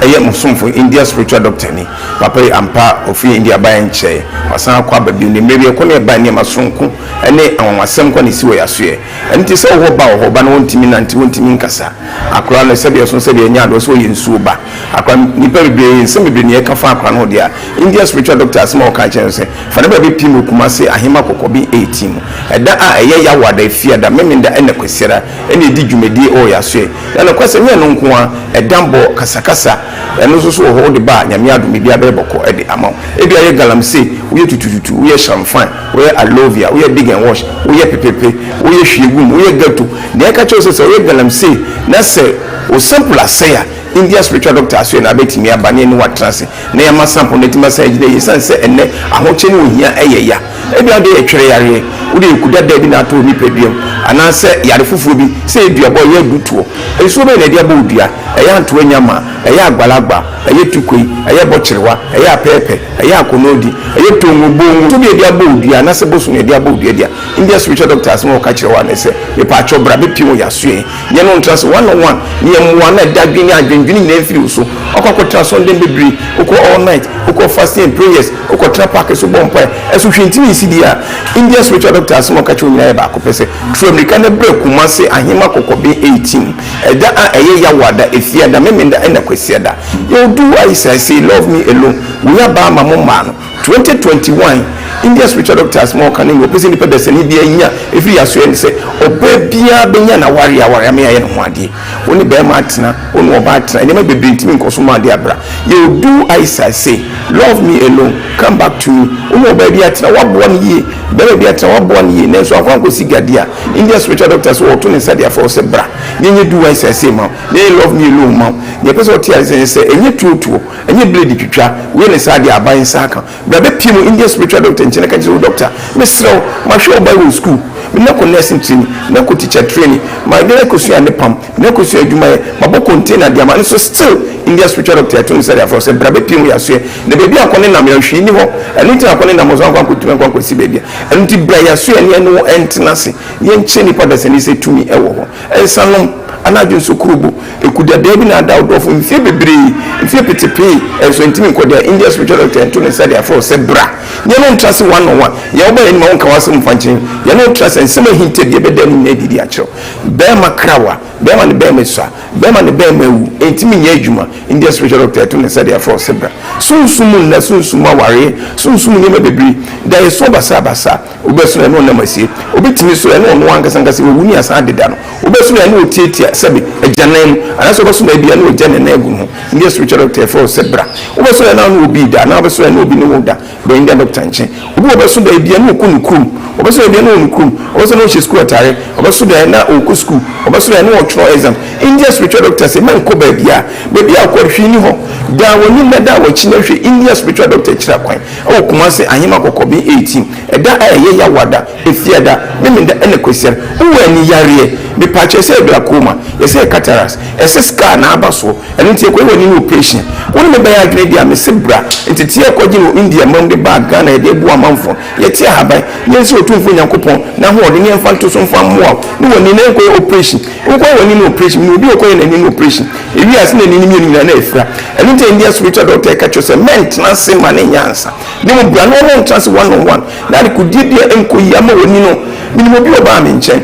Speaker 1: ɛyɛ mo somfo India spiritual doctor ni papa yi ampa ɔfiri India baeɛ nkyɛɛ wasan akɔ aba bio ne mmerɛ bi ɛkɔ ne ɛbae nneɛma soronko ɛne anwanwasɛm kɔ na ɛsi wɔ yasoɛ Ɛno nti sɛ wowɔ ba wɔ hɔ, ɔba no ɔntumi nnante, ɔntumi nkasa. Akwadaa no sɛdeɛ ɛso sɛdeɛ ɛnyɛ adeɛ, ɔsɛ ɔyɛ nsuo ba. Akwadaa no, nnipa bebree, nsɛm bebree na yɛka fa akwadaa no ho deɛ a, India spiritual doctor asɛm a ɔka kyerɛ no sɛ, fa no bra bɛpiem wɔ Kumasi Ahema Kɔkɔben 18 mu. Ɛda a ɛyɛ Yawoada, Efiada, Memenda ɛna Kwasiada ɛna ɛdi dwumadie wɔ Yasoɛ. Na nokwasɛm, nyɛ ɛno nko ara, ɛdanbɔ, kasakasa, ɛno nso so wɔ hɔ, wode ba a, Nyame adom biribiara bɛyɛ bɔkɔ de ama wo. Ebia woyɛ galamsey, woyɛ tutututu, woyɛ shamfan, Woyɛ alovia, woyɛ dig and wash, woyɛ pepepe, woyɛ hwiegum, woyɛ ghetto. Nea ɛka kyerɛ wo sɛ sɛ woyɛ galamsey na sɛ wo sample asɛe a, India spiritual doctor asoɛ na abɛtumi aba na yɛne wo atena ase na yɛama sample no atumi asan agyina yie ɛsiane sɛ ɛnnɛ ahokyɛ ne ohia yɛ ya. Ebia wode yɛ twɛrɛ yareɛ, wode yɛ kudadaa bi na atɔ wo nipadua mu anaasɛ yare foforɔ bi sɛ yɛ duabɔ, ɛyɛ adutoɔ. Nsuo bɛn na ɛde abɔ wo dua? Ɛyɛ antoa nyamaa, ɛyɛ agbalagba, ɛyɛ tukoi, ɛyɛ bɔkyerewa, ɛyɛ apɛɛpɛ. Ɛyɛ akɔnnɔdi, ɛyɛ tongo bongo, so bi a yɛde abɔ wo dua anaasɛ bosom na yɛde abɔ wo dua deɛ a, India spiritual doctor asɛm a ɔka kyerɛ wo ara ne sɛ, mepaakyɛw bra bɛpie wɔ yɛasoɛe, yɛne wo ntra ase one on one, na yɛmmoa na dadwen ne adwendwene nyinaa mfiri wo so. Woakɔ akɔtra asɔreden bebree, wokɔ all night, wokɔ fasting and prayers, wokɔtra park so bɔ mpae, ɛso hwee ntumi nsi deɛ a, India spiritual doctor asɛm a ɔka kyerɛ wo nyinaa yɛ baako pɛ sɛ, tu ammirika na bra Kumasi Ahema Kɔkɔben 18, ɛda a ɛyɛ Yawoada, Efiada, Memenda ɛna Kwasiada. Yo do I say say love me alone wei aba ama mo mmaa no 2021 India spiritual doctors ma ɔka ne nea ɔpɛ sɛ nipa dasani biara nya ɛfiri yasoɛ ne sɛ ɔbaa biara bɛnya n'awareɛ aware ama yɛayɛ ne ho adeɛ wo ne bɛrima atena wo ne ɔbaa atena nneɛma bebree ntumi nkɔ so ma adeɛ abra Yo do I say say love me alone come back to me wo ne ɔbaa bi atena waboa no yie bɛrima bi atena waboa no yie nanso akɔ ankɔsi gadeɛ a India spiritual doctors wɔto ne nsa de afrɛ wo sɛ bra yɛnyɛ do I say say ma wo Yɛnyɛ love me alone mma wo. Nea ɛpɛ sɛ ɔte ase ne sɛ ɛnyɛ tuotuo, ɛnyɛ blade twitwa, wei ne saa deɛ aban nsa aka. Bra bɛpie mu Indian spiritual doctor nkyɛn na ka kyerɛ wo doctor, mesrɛ wo, mahwɛ ɔbaa yi wɔ school, me na kɔ nursing training, me na kɔ teacher training, ma de no akɔsua ade pam, me na kɔsua adwuma yɛ, mabɔ container de ama no nso still Indian spiritual doctor yɛto ne nsa de afrɛ wo sɛ bra bɛpie mu yɛasoɛ na baabi a akɔ ne nam yɛ hwee nni hɔ, ɛno nti na akɔ ne nam nso ankɔ ankɔtumi ankɔ ankɔsi baabi a, ɛno nti bra yɛasoɛ ne yɛne wo ntena ase, yɛnkyerɛ nnipa dasani sɛ tumi wɔ hɔ. Nsanom, anadwo nso kurobo, eku dadaa bi na ada wo dɔfo mfeɛ bebree, mfeɛ petepee, ɛnso ɛntumi nkɔ da. India spiritual doctor nto ne nsa de afrɛ wo sɛ bra ne yɛne wo ntra ase one on one. Yɛn woba yɛn anim a wonka w'asɛm mfa nkyerɛ yɛn. Yɛne wo tra ase a nsɛm a ahinta bi ɛbɛda ne nyinaa adi de akyerɛ wo. Bɛɛma krawa, bɛɛma ne bɛɛma sua, bɛɛma ne bɛɛma awu, ɛntumi nyɛ adwuma. India spiritual doctor ɛto ne nsa de afrɛ wo sɛ bra. Sunsum mu nna, sunsum mu awareɛ, sunsum mu nneɛma bebree, daeɛso basabasa. Wobɛsono ɛne ɔnam asie. Obi tumi so ɛne ɔno ankasa ankasa wawu ne asan adeda no. Wobɛsono ɛne ɔtiatia sɛbe agyanan mu anaasɛ wobɛsono ɛbia ne ɔgya ne nan agu ne ho. India spiritual doctor yɛfrɛ wo sɛ bra. Wobɛsono ɛne ɔne obi da anaa wobɛsono ɛne obi ne wo da bra India doctor nkyɛn. Obi wɔ bɛso da ebia ne ɔkɔ ne kurom. Ɔbɛso da ebia ne ɔwɔ ne kurom. Ɔbɛso ne ɔhyɛ sukuu atare. Ɔbɛso da na ɔkɔ sukuu. Ɔbɛso da ne ɔtwerɛ exam. India spiritual doctor se mɛnkɔ baabiara. Baabi a wokɔ no hwee nni hɔ. Dan w'anim na dan w'akyi na hwɛ India spiritual doctor kyerɛ kwan. Ɛwɔ Kumasi Ahema Kɔkɔben 18, ɛda a ɛyɛ Yawada, Efiada, Memenda ɛna Kwasiada. Wowɔ ani yareɛ? Mepaakyɛw ɛsɛ yɛ glaucoma, yɛsɛ yɛ cataracts, ɛsɛ scar na aba soɔ, ɛno nti yɛkɔyɛ w'ani no operation. Wo ne me bɛyɛ adwene deɛ a mese bra. Nteteɛ a yɛkɔgye no wɔ India mam de baa Ghana yɛde aboa amanfoɔ. Yɛte ahaban, yɛnsrɛ Otumfoɔ Nyankopɔn n'ahoɔden na yɛmfa nto so mfa mmoa wo ne w'ani na yɛnkɔyɛ operation. Wokɔyɛ w'ani no operation, menim obi a ɔkɔyɛ n'ani no operation. Ewiee ase na ani no mmienu nyinaa na afira. Ɛno nti na India spiritual doctor ka kyerɛ wo sɛ mɛntena ase mma no nyɛ ansa. Na mmom bra na ɔne wo ntena ase one on one na adekodeɛ bi a ɛnkɔ yie ama w'ani no. Menim obi a ɔbaa me nkyɛn,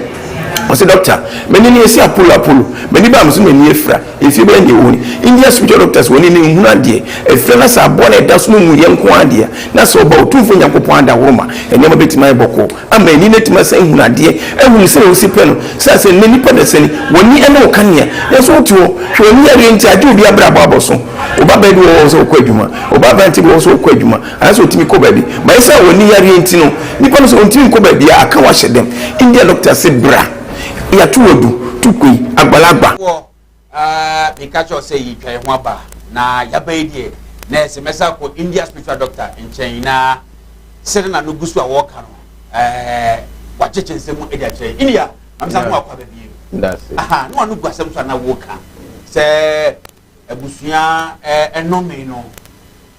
Speaker 1: ɔse doctor, m'ani no yɛsi apolo apolo, m'ani baa me so m'ani afira, mfie bɛyɛ nea ɛwɔ hɔ ni. India spiritual doctors wɔn ani no nhunu adeɛ, afira na sɛ aboa no a ɛda so no nwuiɛ nko ara deɛ a, na sɛ ɔba Otumfoɔ Nyankopɔn adaworoma, nneɛma bɛtumi ayɛ bɔkɔɔ ama ani no atumi asan ahunu adeɛ, ahunu sɛdeɛ wosi pɛ no. Sɛ sɛ nnɛ nnipa dasani, w'ani ne wo kanea, nanso wote hɔ, hwɛ w'ani yareɛ nti agye obi abrabɔ abɔ so. Wo babaa bi wɔ hɔ sɛ ɔkɔ adwuma, wo ba aberante bi wɔ hɔ sɛ ɔkɔ adwuma, anaasɛ ɔtumi kɔ baabi. Ma ɛsiane w'ani yareɛ nti no, nipa no sɛ ɔntumi nkɔ baabiara, aka wo ahyɛ dɛm. India dɔkta se bra, yɛato wo adu, tu koi, agbalagba.
Speaker 2: Wɔ ah, meka kyerɛ wo sɛ yɛtwa yɛn ho aba na yɛaba yi deɛ na ɛsɛ mɛsa akɔ India spiritual doctor nkyɛn na sɛde na no gu so a wɔreka no ɛɛ wakyekye nsɛm mu de akyerɛ yɛn. India, maame sa ho akɔ aba bie. Aha, na wano gu asɛm so a na wɔka sɛ Abusua nnome no,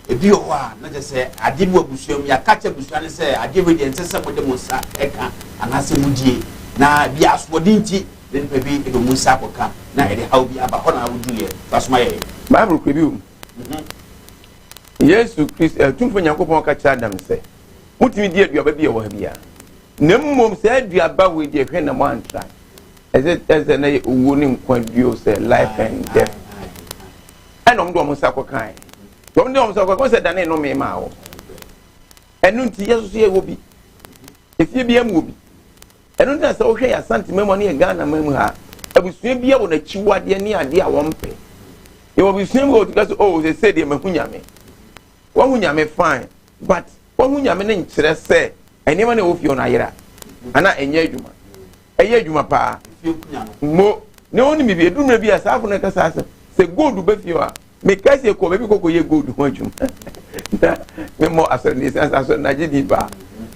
Speaker 2: ebi wɔ hɔ a na kyerɛ sɛ adeɛ bi wɔ abusua mu, yɛaka kyerɛ abusua no sɛ adeɛ wei deɛ ɛnsɛ sɛ mode mo nsa ka anaasɛ modie, na bi asoɔden nti na nipa bi de wɔn nsa akɔka na ɛde haw bi aba hɔ na woduiɛ fa soma yɛn.
Speaker 1: Bible kura bi wɔ mu. Yesu Kristo, Tumfoɔ Nyankopɔn ka kyerɛ Adam sɛ, Motumi di aduaba bi a ɛwɔ ha biara, na mmom saa aduaba wei deɛ hwɛ na moantra. Ɛsɛ ɛsɛ na yɛ owuo ne nkwa duo sɛ life and death. Ɛna wɔn de wɔn nsa kɔkae. Wɔn de wɔn nsa kɔkae sɛ dane nnome maa wɔn. Ɛno nti yɛ soso yɛ wɔ bi. Efie bi mu wɔ bi. Ɛno nti na sɛ wohwɛ yɛ Asante man mu ne yɛ Ghana man mu ha, abusua bi wɔ n'akyiwadeɛ ne adeɛ a wɔn pɛ. Yɛwɔ abusua bi wɔ otu ka sɛ oh sɛ sɛ deɛ mahu nyame. Wahu nyame fine but wahu nyame no nkyerɛ sɛ nneɛma na ɛwɔ fie hɔ no ayera anaa ɛnyɛ adwuma. Ɛyɛ adwuma paa. Mo na wɔn mi bi edu mmerɛ bi a saa afɔ no kasa asɛm sɛ gold bɛ fie hɔ a meka sɛ kɔ baabi kɔkɔ yɛ gold ho adwuma na memmɔ asɔre ne sɛ asɔre no agye din paa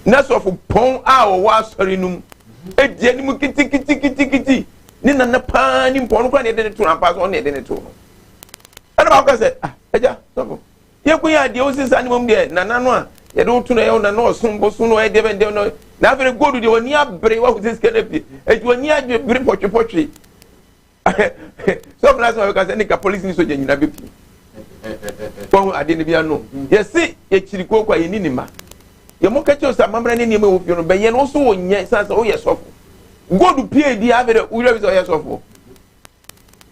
Speaker 1: na sɔfo pɔn a wɔwɔ asɔre no mu edi anim kitikitikiti ne nana paa ne mpɔn no kora ne yɛde ne to no ampa so ɔno ne yɛde ne to no ɛna baako ka sɛ ah agya sɔfo Yɛkɔ yɛ adeɛ wosi saa ne mmom deɛ nana no a yɛde wo to no ɛyɛ wo nana ɔsom bosom no ɔyɛ deɛ bɛn deɛ no na afei gold deɛ w'ani abere wahu sɛ sika no apue eti w'ani agye bere pɔtwepɔtwe sɔfo no asɛm a bɛka sɛ ne ka polisi ne sogya nyina bɛpie wahu adeɛ no bi ano yɛse yɛkyiri kooko a yɛni ne ma yɛmo ka kyerɛ sɛ amammerɛ ne nneɛma ɛwɔ fie no bɛyɛ no wo so wonyɛ sane sɛ woyɛ sɔfo gold pie di afei dɛ woyɛ bi sɛ ɔyɛ sɔfo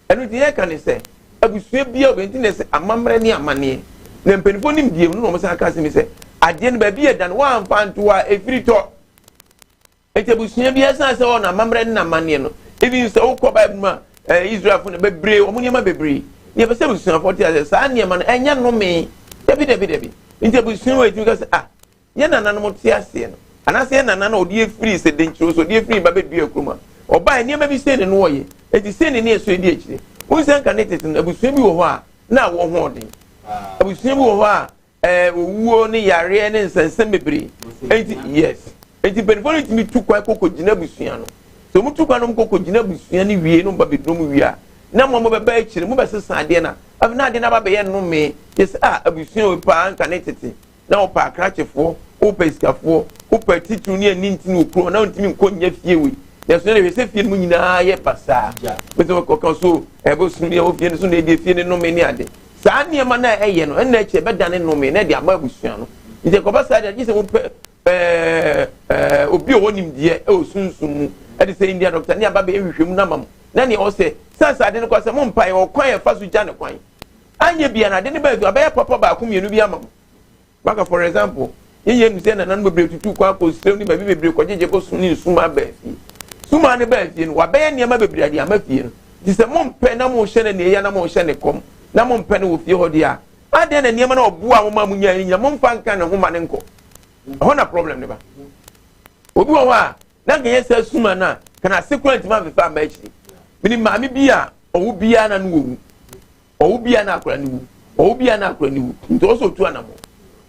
Speaker 1: Ɛno nti yɛka ne sɛ abusua biara wɔ nti na ɛsɛ amammerɛ ne amanneɛ na mpanimfoɔ nim deɛ mu no na wɔn san ka asɛm sɛ adeɛ no baabi yɛ dan wɔamfa nto a ɛfiri tɔ nti abusua biara san sɛ wɔn amammerɛ ne amanneɛ no ebi sɛ wokɔ bible mu a ɛɛ Israelfo no bebree wɔn nneɛma bebree nea ɛpɛ sɛ abusuafoɔ te asɛ saa nneɛma no ɛnyɛ nnome dabi dabi dabi nti abusua wɔ etumi ka sɛ ah Yɛn nananom te aseɛ no, anaasɛ yɛn nana na ɔde afiri sɛ denkyerɛ sɛ ɔde afiri ba bɛdua kurom a, ɔbaeɛ nneɛma bi sei ne no ɔyɛ, enti sei ne ne ɛso adi akyire. Wohu sɛ nka ne tete no, abusua bi wɔ hɔ a na awɔ ho ɔden. Abusua bi wɔ hɔ a ɛɛ owuo ne yareɛ ne nsɛnsɛm bebree. Enti yes, enti mpanimfoɔ no tumi tu kwan kɔkɔ gyina abusua no. Sɛ wɔn tu kwan no kɔkɔ gyina abusua no wie no ba bɛduru mu wie a, na mo a mobɛba akyire mobɛsesa adeɛ no a, afei na adeɛ no aba bɛyɛ nnome. Yɛ sɛ ah abusua wei paa nka ne tete. na wopɛ akrakyefoɔ, wopɛ sikafoɔ, wopɛ atitiriw ne anintini wɔ kurom na wontumi nkɔ nyɛ fie wei. Nanso na hwɛ sɛ fie no mu nyinaa yɛ basaa. Bɛsɛ wɔkɔka so ɛbɛsum ne ɛwɔ fie no so na ɛdi fie no nnome ne ade. Saa nneɛma no a ɛyɛ no ɛnna akyi ɛbɛdane nnome na ɛde ama abusua no. Nti ɛkɔba saa deɛ gye sɛ wopɛ ɛɛ ɛɛ obi a ɔwɔ nimdeɛ ɛwɔ sunsum mu ɛde sɛ India doctor ne aba bɛyɛ nhwehwɛmu no ama mo na nea ɔsɛ sɛ sɛ ade no kɔ sɛ mo mpa yɛ ɔkwan yɛ fa so gya ne kwan. Anyɛ bia na ade no bɛyɛ abɛyɛ papa baako mmienu bi ama mo. Maka for example, yɛn yɛn nu sɛ nananom bebree tutu kwan kɔ srem ne baabi bebree kɔgyegye bosom ne nsuma baa fie. Suma no baa fie no, wabɛyɛ nneɛma bebree ade ama fie no. Nti sɛ mompɛ na mohyɛ no aniɛya na mohyɛ ne kɔm na mompɛ no wɔ fie hɔ deɛ a, adɛn na nneɛma no a ɔboa mo ma monyae no nyina momfa nka ne ho ma no nkɔ? Ɛhɔ na problem no ba. Obi wɔ hɔ a, na nka yɛ sɛ suma no a, ka n'ase koraa ntumi amfefa amma akyiri. Menim maame bi a ɔwo biara na no wɔwu. Ɔwo bia na akora ne wu. Ɔwo bia na akora ne wu. Nti ɔsɛ otu anamɔ.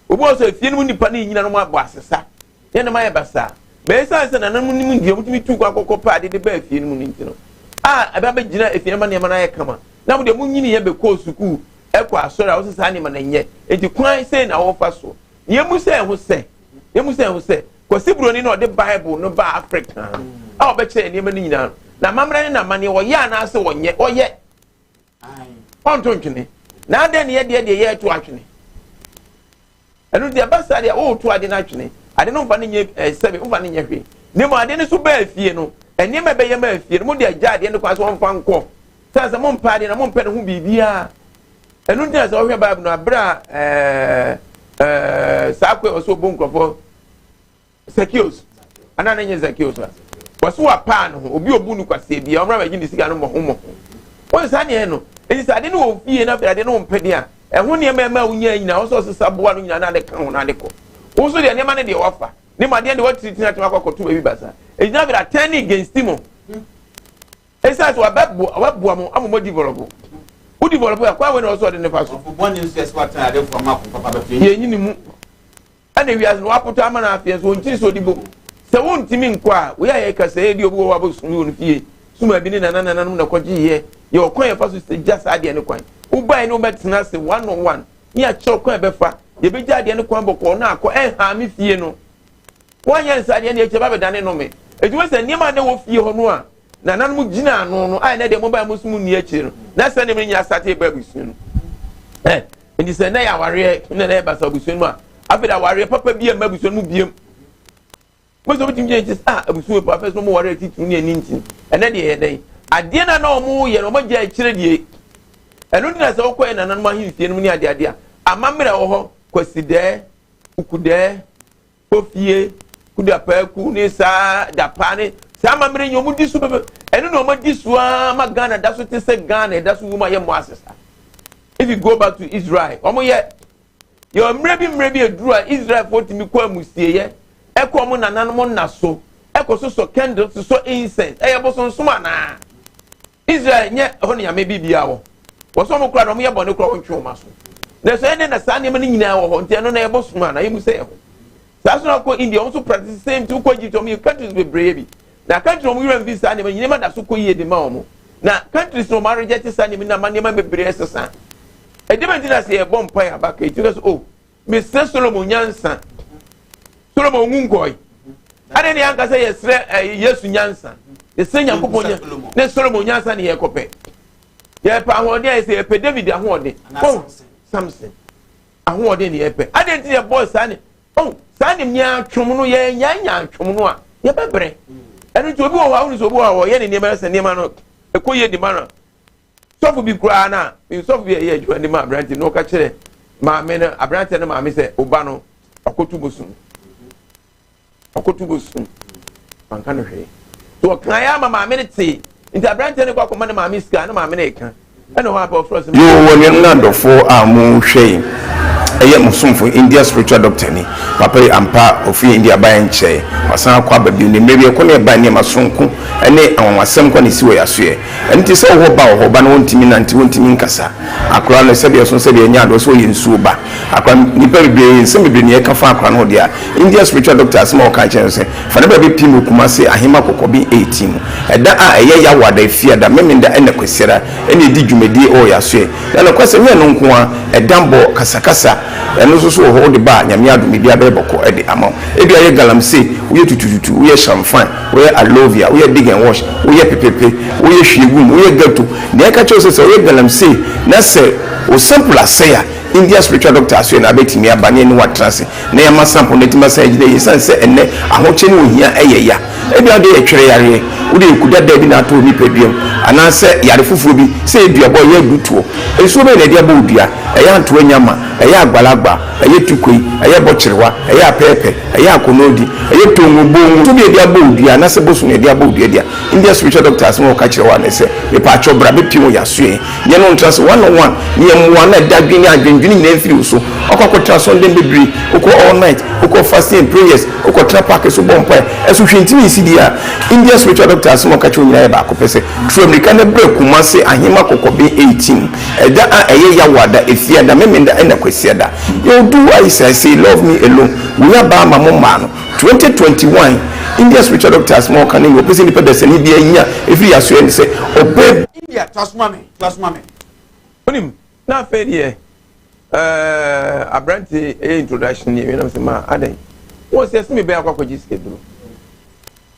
Speaker 1: Obi wɔ sɛ efie no mu nipa ne nyina no mu abɔ asesa. Yɛn nam ayɛ basaa. Bɛyɛ sɛ sɛ nananom nim deɛ wɔtumi tu kɔ akɔkɔ pɛ ade de baa efie no mu no nti no. A ɛbɛ abɛgyina efie no ma nneɛma no ayɛ kama. Na mo deɛ mo nyini yɛ bɛkɔɔ sukuu ɛkɔ asɔre a wɔsɛ saa nneɛma no nyɛ. Nti kwan sei na wɔfa so. Yɛn mu sɛ ɛho sɛ. Yɛn mu sɛ ɛho sɛ. Kwasi Buroni na ɔde Bible no baa Africa a ɔbɛkyerɛ nneɛma no nyinaa no. Na amammerɛ ne n'amanneɛ wɔyɛ anaasɛ wɔnyɛ? Wɔyɛ. Ɔnto ntwene. Na adɛn ne yɛdeɛ deɛ yɛreto atwene? Ɛno nti ɛba saa deɛ woreto ade no atwene. Ade no mfa no nyɛ eh, sɛbe mfa no nyɛ hwee. Na mmom adeɛ no so baa fie no, nneɛma ɛbɛyɛ maa fie no, mode agya adeɛ no kwan sɛ wɔmfa nkɔ. Sɛ sɛ mompɛ adeɛ na mompɛ ne ho biribiara. Ɛno nti na sɛ wohwɛ Bible no, aberɛ a ɛɛ ɛɛ saa kwan wɔ so ɔbɔ nkurɔfoɔ Zacchaeus anaa ne nyɛ Zacchaeus a wɔso wapaa ne ho obi obu no kwaseɛ bia ɔmmra bɛgye ne sika no mmɔho mmɔho wɔn saa neɛ no ɛti sɛ ade no wɔ fie na afei ade no mpɛ deɛ a ɛho nneɛma ɛma wonya nyinaa wɔsɛ ɔsesa boa no nyinaa na ade ka ho na ade kɔ wo nso deɛ nneɛma no deɛ wafa ne ma adeɛ deɛ watiritina atumi akɔ akɔto baabi basa ɛgyina afei atɛn ne against mo. Esiane sɛ wabɛboa waboa mo ama mo develop. Wo develop a kwan wei na ɔsɛ ɔde ne fa so.
Speaker 2: Ɔfo bɔne nso ɛsɛ watena adefoɔ ama ako papa bɛto
Speaker 1: yɛn. Yɛnyi ne mu. Ɛna wiase no wapoto ama no afeɛ nso ɔnkyiri sɛ ɔdi bom. Sɛ wontumi nkɔ a, wei a yɛka sɛ ebi obi wɔ hɔ abɔsum wɔ no fie, suma bi ne nana nananom na kɔgye yɛ. Yɛ ɔkwan yɛfa so sɛ gya saa adeɛ no kwan. Wobae ne wobɛtena ase one on one ne yɛakyerɛ kwan ɛbɛfa. Yɛbɛgya adeɛ no kwan bɔkɔɔ na akɔ ɛnhaa me fie no. Woanyɛ nsa adeɛ no akyi ɛba bɛdane nnome. Enti wohu sɛ nneɛma a na ɛwɔ fie hɔ no a nananom gyina ano no a ɛnɛ deɛ mobae mo so mu nni akyire no, na saa nneɛma no nyinaa asate ba abusua no. Ɛ nti sɛ ɛnɛ yɛ awareɛ na ɛnɛ yɛ basa abusua no mu a, afei de awareɛ papa bi amma abusua no mu biem. Mo sɛ wotumi gyina akyi sɛ ah abusua wei pa afei so mo ware atitiriw ne ani nti ɛnɛ deɛ yɛ dɛn? Adeɛ no a na wɔn yɛ no wɔn agya akyire deɛ. Ɛno nti na sɛ wokɔ yɛ nananom ahemfie no mu ne adeade a amammerɛ wɔ hɔ kwasidɛɛ kukudɛɛ Kofie, Kudapaaku ne saa Dapaa ne saa amammerɛ nyɛ wɔn di so pɛpɛ. Ɛno na wɔn adi so ara ma Ghana da so te sɛ Ghana ɛda so wom a yɛ mmɔ asesa. If you go back to Israel, wɔn yɛ yɛ mmerɛ bi mmerɛ bi aduru a Israelfoɔ tumi kɔ amusieɛ ɛkɔ wɔn nananom nna so ɛkɔ sosɔ candle sosɔ incense ɛyɛ bosonsom anaa? Israel nyɛ ɛhɔ na nyame biribiara wɔ. Wɔsɛ wɔn koraa na wɔyɛ bɔne koraa wɔntwe wɔn aso. Na sɛ ɛne na saa nneɛma no nyinaa wɔ hɔ nti ɛno na ɛbɔ soma na yɛmu sɛ ɛho. Saa so na kɔ India wɔn nso practice same thing kɔ Egypt wɔn yɛ countries bebree bi. Na country wɔn werɛ mfi saa nneɛma nneɛma da so kɔ yie de ma wɔn. Na countries na wɔn areject saa nneɛma na ama nneɛma bebree sesa. Ɛdeɛ bɛn ti na sɛ yɛbɔ mpaeɛ abaka yi ti sɛ oh mesrɛ Solomon nyansa. Solomon nwu nkɔe. Adɛn ne yɛanka sɛ yɛsrɛ eh, Yesu nyansa? Yɛsrɛ Nyankopɔn nyansa ne Solomon nyansa ne yɛkɔpɛ. Yɛpɛ ahoɔden a yɛsɛ yɛpɛ David ahoɔden. Oh, Samson. Ahoɔden ne yɛpɛ. Adɛn nti yɛbɔɔ saa ne oh, saa ne nyaatwom no yɛnya nyaatwom no a yɛbɛbrɛ. Ɛno nti obi wɔ hɔ a wone sɛ obi wɔ hɔ a wɔyɛ ne nneɛma sɛ nneɛma no ɛkɔ yie de ma no Sɔfo bi koraa na sɔfo bi a ɛyɛ adwuma de ma aberante no ɔka kyerɛ maame no aberante no maame sɛ ɔba no ɔkoto bosom ɔkoto bosom wanka no hwee nti ɔka yɛ ama maame no tee nti aberante no kɔ akɔma ne maame sika ne maame no reka ɛna hɔ apɛ ɔfrɛ sɛ.
Speaker 3: Yoo wɔ nuanom ne adɔfoɔ a mo hwɛ yi ɛyɛ mo somfo India spiritual doctor ni papa yi ampa ɔfiri India baeɛ nkyɛɛ wasan akɔ aba bio ne mmerɛ bi ɛkɔ ne ɛbae nneɛma soronko ɛne anwanwasɛm kɔ na ɛsi wɔ yasoɛ Ɛno nti sɛ wowɔ ba wɔ hɔ, ɔba no ɔntumi nnante, ɔntumi nkasa. Akwadaa no sɛdeɛ ɛso sɛdeɛ ɛnyɛ adeɛ, ɔsɛ ɔyɛ nsuo ba. Akwadaa no, nnipa bebree, nsɛm bebree na yɛka fa akwadaa no ho deɛ a, India spiritual doctor asɛm a ɔka kyerɛ no sɛ, fa no bra bɛpiem wɔ Kumasi, Ahema Kɔkɔben 18 mu. Ɛda a ɛyɛ Yawoada, Efiada, Memenda ɛna Kwasiada ɛna ɛdi dwumadie wɔ Yasoɛ. Na nokwasɛm, nyɛ ɛno nko ara, ɛdanbɔ, kasakasa, ɛno nso so wɔ hɔ, wode ba a, Nyame adom, biribiara bɛyɛ bɔkɔ de ama wo. Ebia woyɛ galamsey, woyɛ tutututu, woyɛ shamfan, Woyɛ alovia, woyɛ dig and wash, woyɛ pepepe, woyɛ hwie gu mu, woyɛ ghetto. Nea ɛka kyerɛ wo sɛ sɛ woyɛ galamsey na sɛ wo sample asɛe a, India spiritual doctor asoɛ na abɛtumi aba na yɛne wo atena ase na yɛama sample no atumi asan agyina yie ɛsiane sɛ ɛnnɛ ahokyere ne ohia yɛ ya. Ebia wode yɛ twere yareɛ, wode yɛ kudadaa bi na atɔ wo nipadua mu anaasɛ yare foforɔ bi sɛ ɛyɛ duabɔ, ɛyɛ adutoɔ. Nsuo bɛn na ɛde abɔ wo dua? Ɛyɛ antoa nyama, ɛyɛ agbalagba, ɛyɛ tukoi, ɛyɛ bɔkyerewa, ɛyɛ apɛɛpɛ. Ɛyɛ akɔnnɔdi, ɛyɛ tongo bongo, so bi a yɛde abɔ wo dua anaasɛ bosom na yɛde abɔ wo dua deɛ a, India spiritual doctor asɛm a ɔka kyerɛ wo ara ne sɛ, mepaakyɛw bra bɛpie wɔ yɛn asoɛe, yɛne wo ntra ase one on one, na yɛmmoa na dadwen ne adwendwene nyinaa mfiri wo so. Woakɔ akɔtra asɔrdan bebree, wokɔ all night, wokɔ fasting and prayers, wokɔtena park so bɔ mpae, ɛso hwee ntumi nsi deɛ a, India spiritual doctor asɛm a ɔka kyerɛ wo nyinaa yɛ baako pɛ sɛ, tu ammirika na bra Kumasi Ahema Kɔkɔben 18, ɛda a ɛyɛ Yawoada, Efiada, Memenda ɛna Kwasiada. Yo do I say say love me alone wei aba ama mo mmaa no 2021 India spiritual doctor asɛm a ɔka ne nea ɔpɛ sɛ nipa dasani biara nya ɛfiri yasoɛ ne sɛ ɔbɛ
Speaker 2: India, toa so ma me, toa so ma me.
Speaker 1: Wonim, na afei deɛ ɛɛ aberante ɛyɛ introduction yɛ nam sɛ ma adɛn wɔn sɛ ɛsɛ mi bɛyɛ akɔ akɔgye sika duro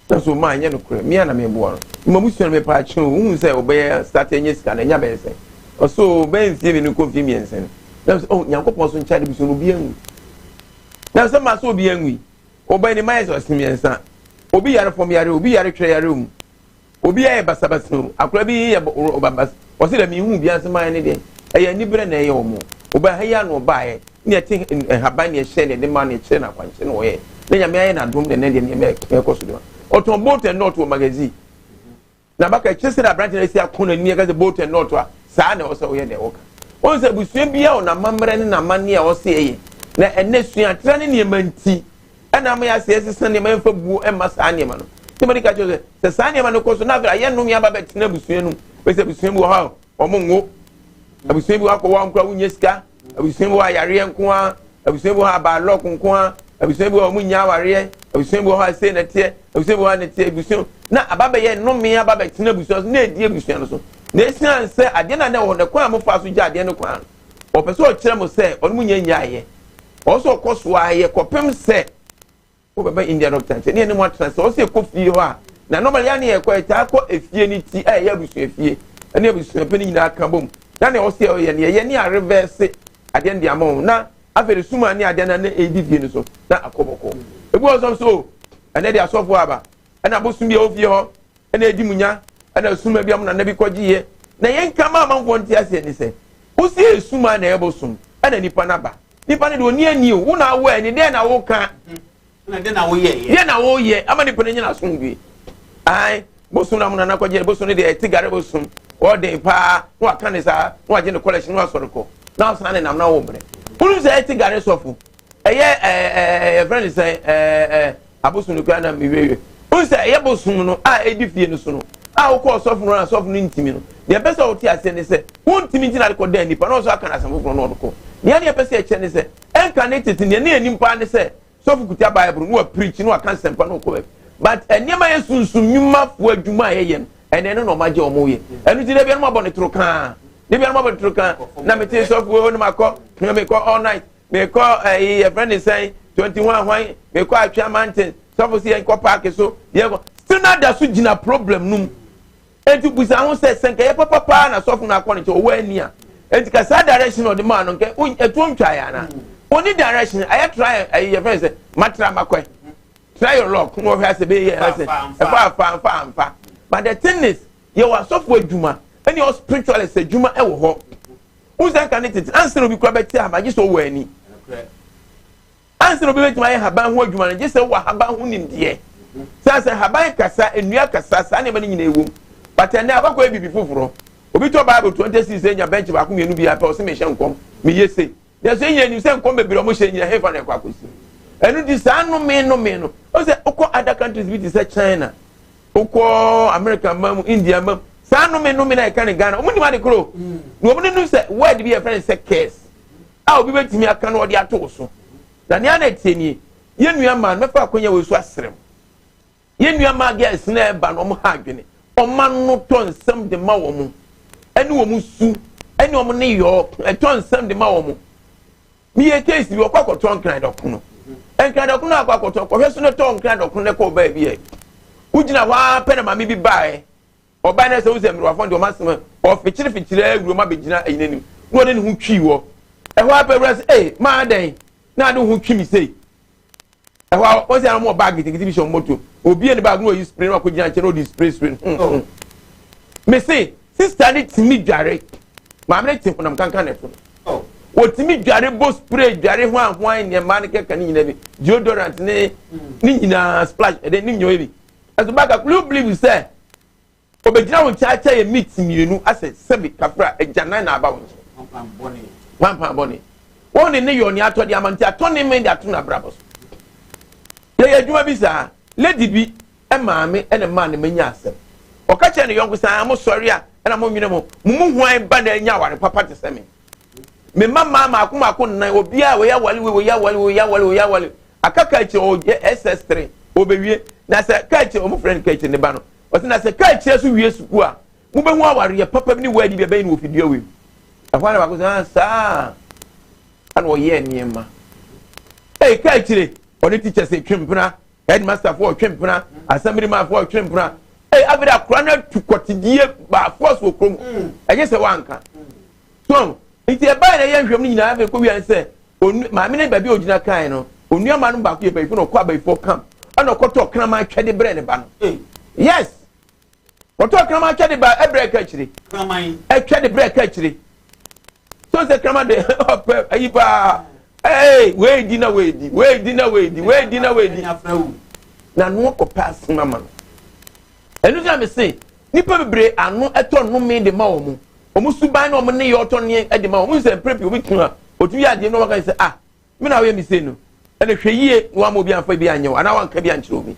Speaker 1: na so maa nyɛ nokorɛ mea na meboa no mma busua no mepɛ akye o wohu sɛ ɔbɛyɛ start anya sika no ɛnya bɛyɛ sɛ ɔso bɛyɛ mfie mmienu kɔ mfie mmiɛnsa no na sɛ oh nyankopɔn so nkyɛn de busua no obi anwu na sɛ maa sɛ obi anwu yi ɔbɛn ne mayɛ sɛ ɔse mmiɛnsa. Obi yare fam yare, obi yare twerɛ yare mu. Obi ayɛ basabasa o. Akora bi yɛ basabasa. Ɔsi dɛ mihu bi ase maa ne deɛ. Ɛyɛ anibrɛ na ɛyɛ wɔn. Ɔbaa ha yi ano ɔbaeɛ. Ne ɛte nhaban ne ɛhyɛ ne ɛde ma ne ɛkyerɛ no akwankyerɛ na ɔyɛ. Na nyame ayɛ n'adom na ɛnɛ deɛ nneɛma ɛkɔ so de ma. Ɔtɔn bolt and nut wɔ magazine. Na baka kyerɛ sɛ aberante no asi ako n'ani ɛka sɛ bolt and nut a saa na ɛwɔ sɛ woyɛ na ɛwɔ ka. Wɔn sɛ abusua biara wɔ n'amammerɛ ne n'amanneɛ a ɔsɛ ɛyɛ. Na ɛnɛ suatrɛ ne nneɛma nti ɛna ama yɛasɛ yɛsesa nneɛma yɛmfa buo mma saa nneɛma no. Nti mede ka kyerɛ sɛ sɛ saa nneɛma no kɔ so na afei ayɛ nnome aba bɛtena abusua no mu. Bɛsɛ abusua bi wɔ hɔ a wɔn nwo. Abusua bi wɔ akɔ wɔn kora wonyɛ sika. Abusua bi wɔ ayareɛ nko ara. Abusua bi wɔ hɔ a baalɔk nko ara. Abusua bi wɔ hɔ a wɔn nyɛ awareɛ. Abusua bi wɔ hɔ a sei na ɛteɛ. Abusua bi wɔ hɔ a na ɛteɛ. Abusua na aba bɛyɛ nnome aba bɛtena abusua so na ɛdi abusua no so. Na esiane sɛ adeɛ no a na ɛwɔ hɔ no kwan a mofa so gya adeɛ no kwan no, ɔpɛ sɛ ɔkyerɛ mo sɛ ɔno mo nyɛ nyaayɛ. Ɔwɔ sɛ ɔkɔ so ara yɛ kɔpem sɛ wobɛba India doctor nkyɛn ne yɛne mo atena sɛ ɔsɛ ɛkɔ fie hɔ a na normally yɛ ne yɛkɔ yɛtaa kɔ efie no ti a ɛyɛ abusua fie ɛne abusua pɛ no nyinaa ka bom na nea ɔsɛ ɔyɛ ne yɛyɛ ne arevɛse adeɛ no de ama wɔn na afei de suma ne adeɛ no na ɛdi fie no so na akɔ bɔkɔ ebi wɔ sɔm so ɛnɛ de asɔfoɔ aba ɛna abosom bi a ɛwɔ fie hɔ ɛna edi mu nya ɛna suma bi a mo nana bi kɔgye yɛ na yɛn ka ma amanfoɔ nte aseɛ ne sɛ wosi esuma na ɛbɔ som ɛna nipa naba nipa no de oni ani o wo na awɔ ani deɛ na woka
Speaker 2: deɛ na woyɛ
Speaker 1: deɛ na woyɛ ama nipa no nyina asomdwe ae bosom na mo nana kɔgye bosom no deɛ ɛte gare bosom ɔden paa na waka ne saa na wagye ne kɔlɛhye na wasɔre kɔ na wasan ne nam na wɔbrɛ wonim sɛ ɛte gare sɔfo ɛyɛ ɛɛ yɛfrɛ ne sɛ ɛɛ abosom no kura na mewiewie wonim sɛ ɛyɛ bosom no a ɛdi fie no so no a wokɔ ɔsɔfo no a sɔfo no ntimi no deɛ ɛpɛ sɛ wote aseɛ ne sɛ wontimi nti na de kɔda nipa na ɔsɔ aka no asɛm foforɔ na ɔde kɔ nea ne ɛpɛ sɛ ɛkyɛ ne sɛ ɛnka ne tete nea ne anim paa ne sɛ sɔfo kuta bible na wapirikyi na waka nsɛmpa na ɔkɔ baabi but nneɛma yɛ sunsum nnwumafoɔ adwuma a yɛyɛ no ɛnɛ no na ɔma gye ɔmo yɛ ɛno ti dɛbi ɛno abɔ ne toro kaa dɛbi ɛno abɔ ne toro kaa na mete sɔfo hɔ no makɔ na mekɔ all night mekɔ ɛyi yɛfrɛ ne sɛn 21 hwan mekɔ atwea mountain sɔfo si yɛn kɔ paaki so yɛn kɔ still na da so gyina problem no mu eti busa ho sɛ sɛ nkɛyɛ papa paa na sɔfo no akɔ ne nkyɛn ɔwɔ ani a eti ka saa direction ɔde maa no nkɛ etuo ntwa yɛ ana oni direction ayɛ try ɛyi yɛfrɛ ne sɛ matra makɔɛ try your luck na ɔhwɛ asɛ bɛyɛ ɛsɛ ɛfa afa afa amfa but the thing is yɛwɔ asɔfo adwuma ɛne ɔ spiritualist adwuma ɛwɔ hɔ wosan ka ne tete ansa na obi kura bɛte ahaba gye sɛ ɔwɔ ani ansa na obi bɛtumi ayɛ haban ho adwuma no gye sɛ wɔ haban ho nimdeɛ sɛ sɛ haban kasa nnua kasa saa nneɛma no nyinaa ɛwom but ɛnɛ akɔkɔ yɛ biribi foforɔ obi tɔ bible 26 nya bɛnkye baako mmienu bi apɛ ɔsɛ mehyɛ nkɔm meyɛ sei nanso yɛn nim sɛ nkɔm bebree ɔmo hyɛ nyina hefa na ɛkɔ akɔsi ɛno nti saa nnome nnome no ɔsɛ wokɔ other countries bi te sɛ China wokɔ America ma mu India ma mu saa nnome nnome na ɛka ne Ghana ɔmo nim ade koro na ɔmo nim sɛ word bi yɛfrɛ no sɛ curse a obi bɛtumi aka no ɔde ato wo so na nea na ɛtie nie yɛn nua maa no mɛfa akɔnya wei so asrɛ mu Yɛn nua mmaa girls na ɛba no wɔn ha adwene. Wɔn ano tɔ nsɛm de ma wɔn. Ɛne wɔn su, ɛne wɔn ne yɔɔ, ɛtɔ nsɛm de ma wɔn. Meyɛ case bi ɔkɔ akɔtɔ nkran dɔkono. Nkran dɔkono akɔ akɔtɔ kɔhwɛ so no tɔ nkran dɔkono na ɛkɔ ɔbaa bi ɛ. Wogyina hɔ ara pɛ na maame bi baeɛ. Ɔbaa no sɛ wosɛ mmerewafo deɛ ɔma asɛm ɔfikyere fikyere awuram abɛgyina ayi n'anim na ɔde ne ho twii wɔ. Ɛhɔ ara pɛ wura sɛ ee maa dɛn na ade ho twi me sei. Ɛhɔ a wɔn sɛ wɔn wɔ baagi nketenkete bi hyɛ wɔn moto. Obi yɛ ne baagi na ɔyi spray na wakɔ gyina nkyɛn na ɔde spray spray. Hmm, oh. hmm. Mese sista ne tumi dware. Maame ne te honam kankan na ɛto no. Oh. Wɔtumi dware bɔ spray dware ho ahoan nneɛma ne kɛkɛ ne nyinaa bi deodorant ne hmm. ne nyinaa splash ɛdɛ ne nyinaa bi. Ɛso baka could you believe sɛ Obegyina wo nkyɛn akyɛ yɛ meat mmienu asɛ sɛbi kafra agyanan na aba wo nkyɛn. Pampan bɔne. Wɔn ne ne yɔ ne atɔ de ama nti atɔ ne mmɛn de ato n'abrabɔ so. Yɛyɛ adwuma bi saa. Lady bi maame ɛna maa ne manya asɛm. Ɔka kyerɛ ne yɔnko saa mo sɔre a ɛna mo nwene mo mo mu hwan ba na anya aware papa te sɛ me. Me mma mmaa maako maako nnan obiara wɔyɛ awale wei wɔyɛ awale wei wɔyɛ awale wɔyɛ awale aka ka akyire ɔyɛ SS3 ɔbɛwie na sɛ ka akyire wɔn frɛ no ka akyire ne ba no Ɔse na sɛ kaa kyerɛ so wie sukuu a, mobɛhu awareɛ papa bi ne wadi bi ɛbɛyɛ no wɔ fidua wei mu. Ɛhɔ ara na baako sɛ, ah, saa ana ɔyɛɛ nneɛma. Ei, kaa kyire, ɔne teachers twe mpena, headmaster foɔ ɔtwe mpena, assembly man foɔ ɔtwe mpena. Ei, afei de akora no atu kɔtedie baafoɔ so wɔ kurom. Ɛnyɛ sɛ wanka. So, nti ɛbaeɛ na ɛyɛ nhwɛm no nyinaa afei kɔ wia sɛ, maame no baabi a ɔgyina kae no, onuamaa no baako yɛ bayifo na ɔkɔ abayifoɔ camp. Ɛna ɔkɔtɔ kraman twɛde brɛ ne ba no. Yes, ɔtɔ kraman twɛde ba ɛbrɛ ka akyire. Ɛtwɛde brɛ ka akyire. So sɛ kraman de ɔpɛ ayi paa. Ee, wei di na wei di, wei di na wei di, wei di na wei di. Na no kɔpɛ asɛm ama no. Ɛno nti na me se nipa bebree ano ɛtɔ nnome de ma wɔn. Wɔn suban na wɔn nneyɛɛ ɔtɔ nneɛ de ma wɔn. Sɛ mpere pii obi tunu a, otumi yɛ adeɛ na wɔka sɛ, ah, me na woyɛ me sei no. Ɛna hwɛ yie na wama obi amfa bi anyɛ wo anaa wanka bi ankyerɛ obi.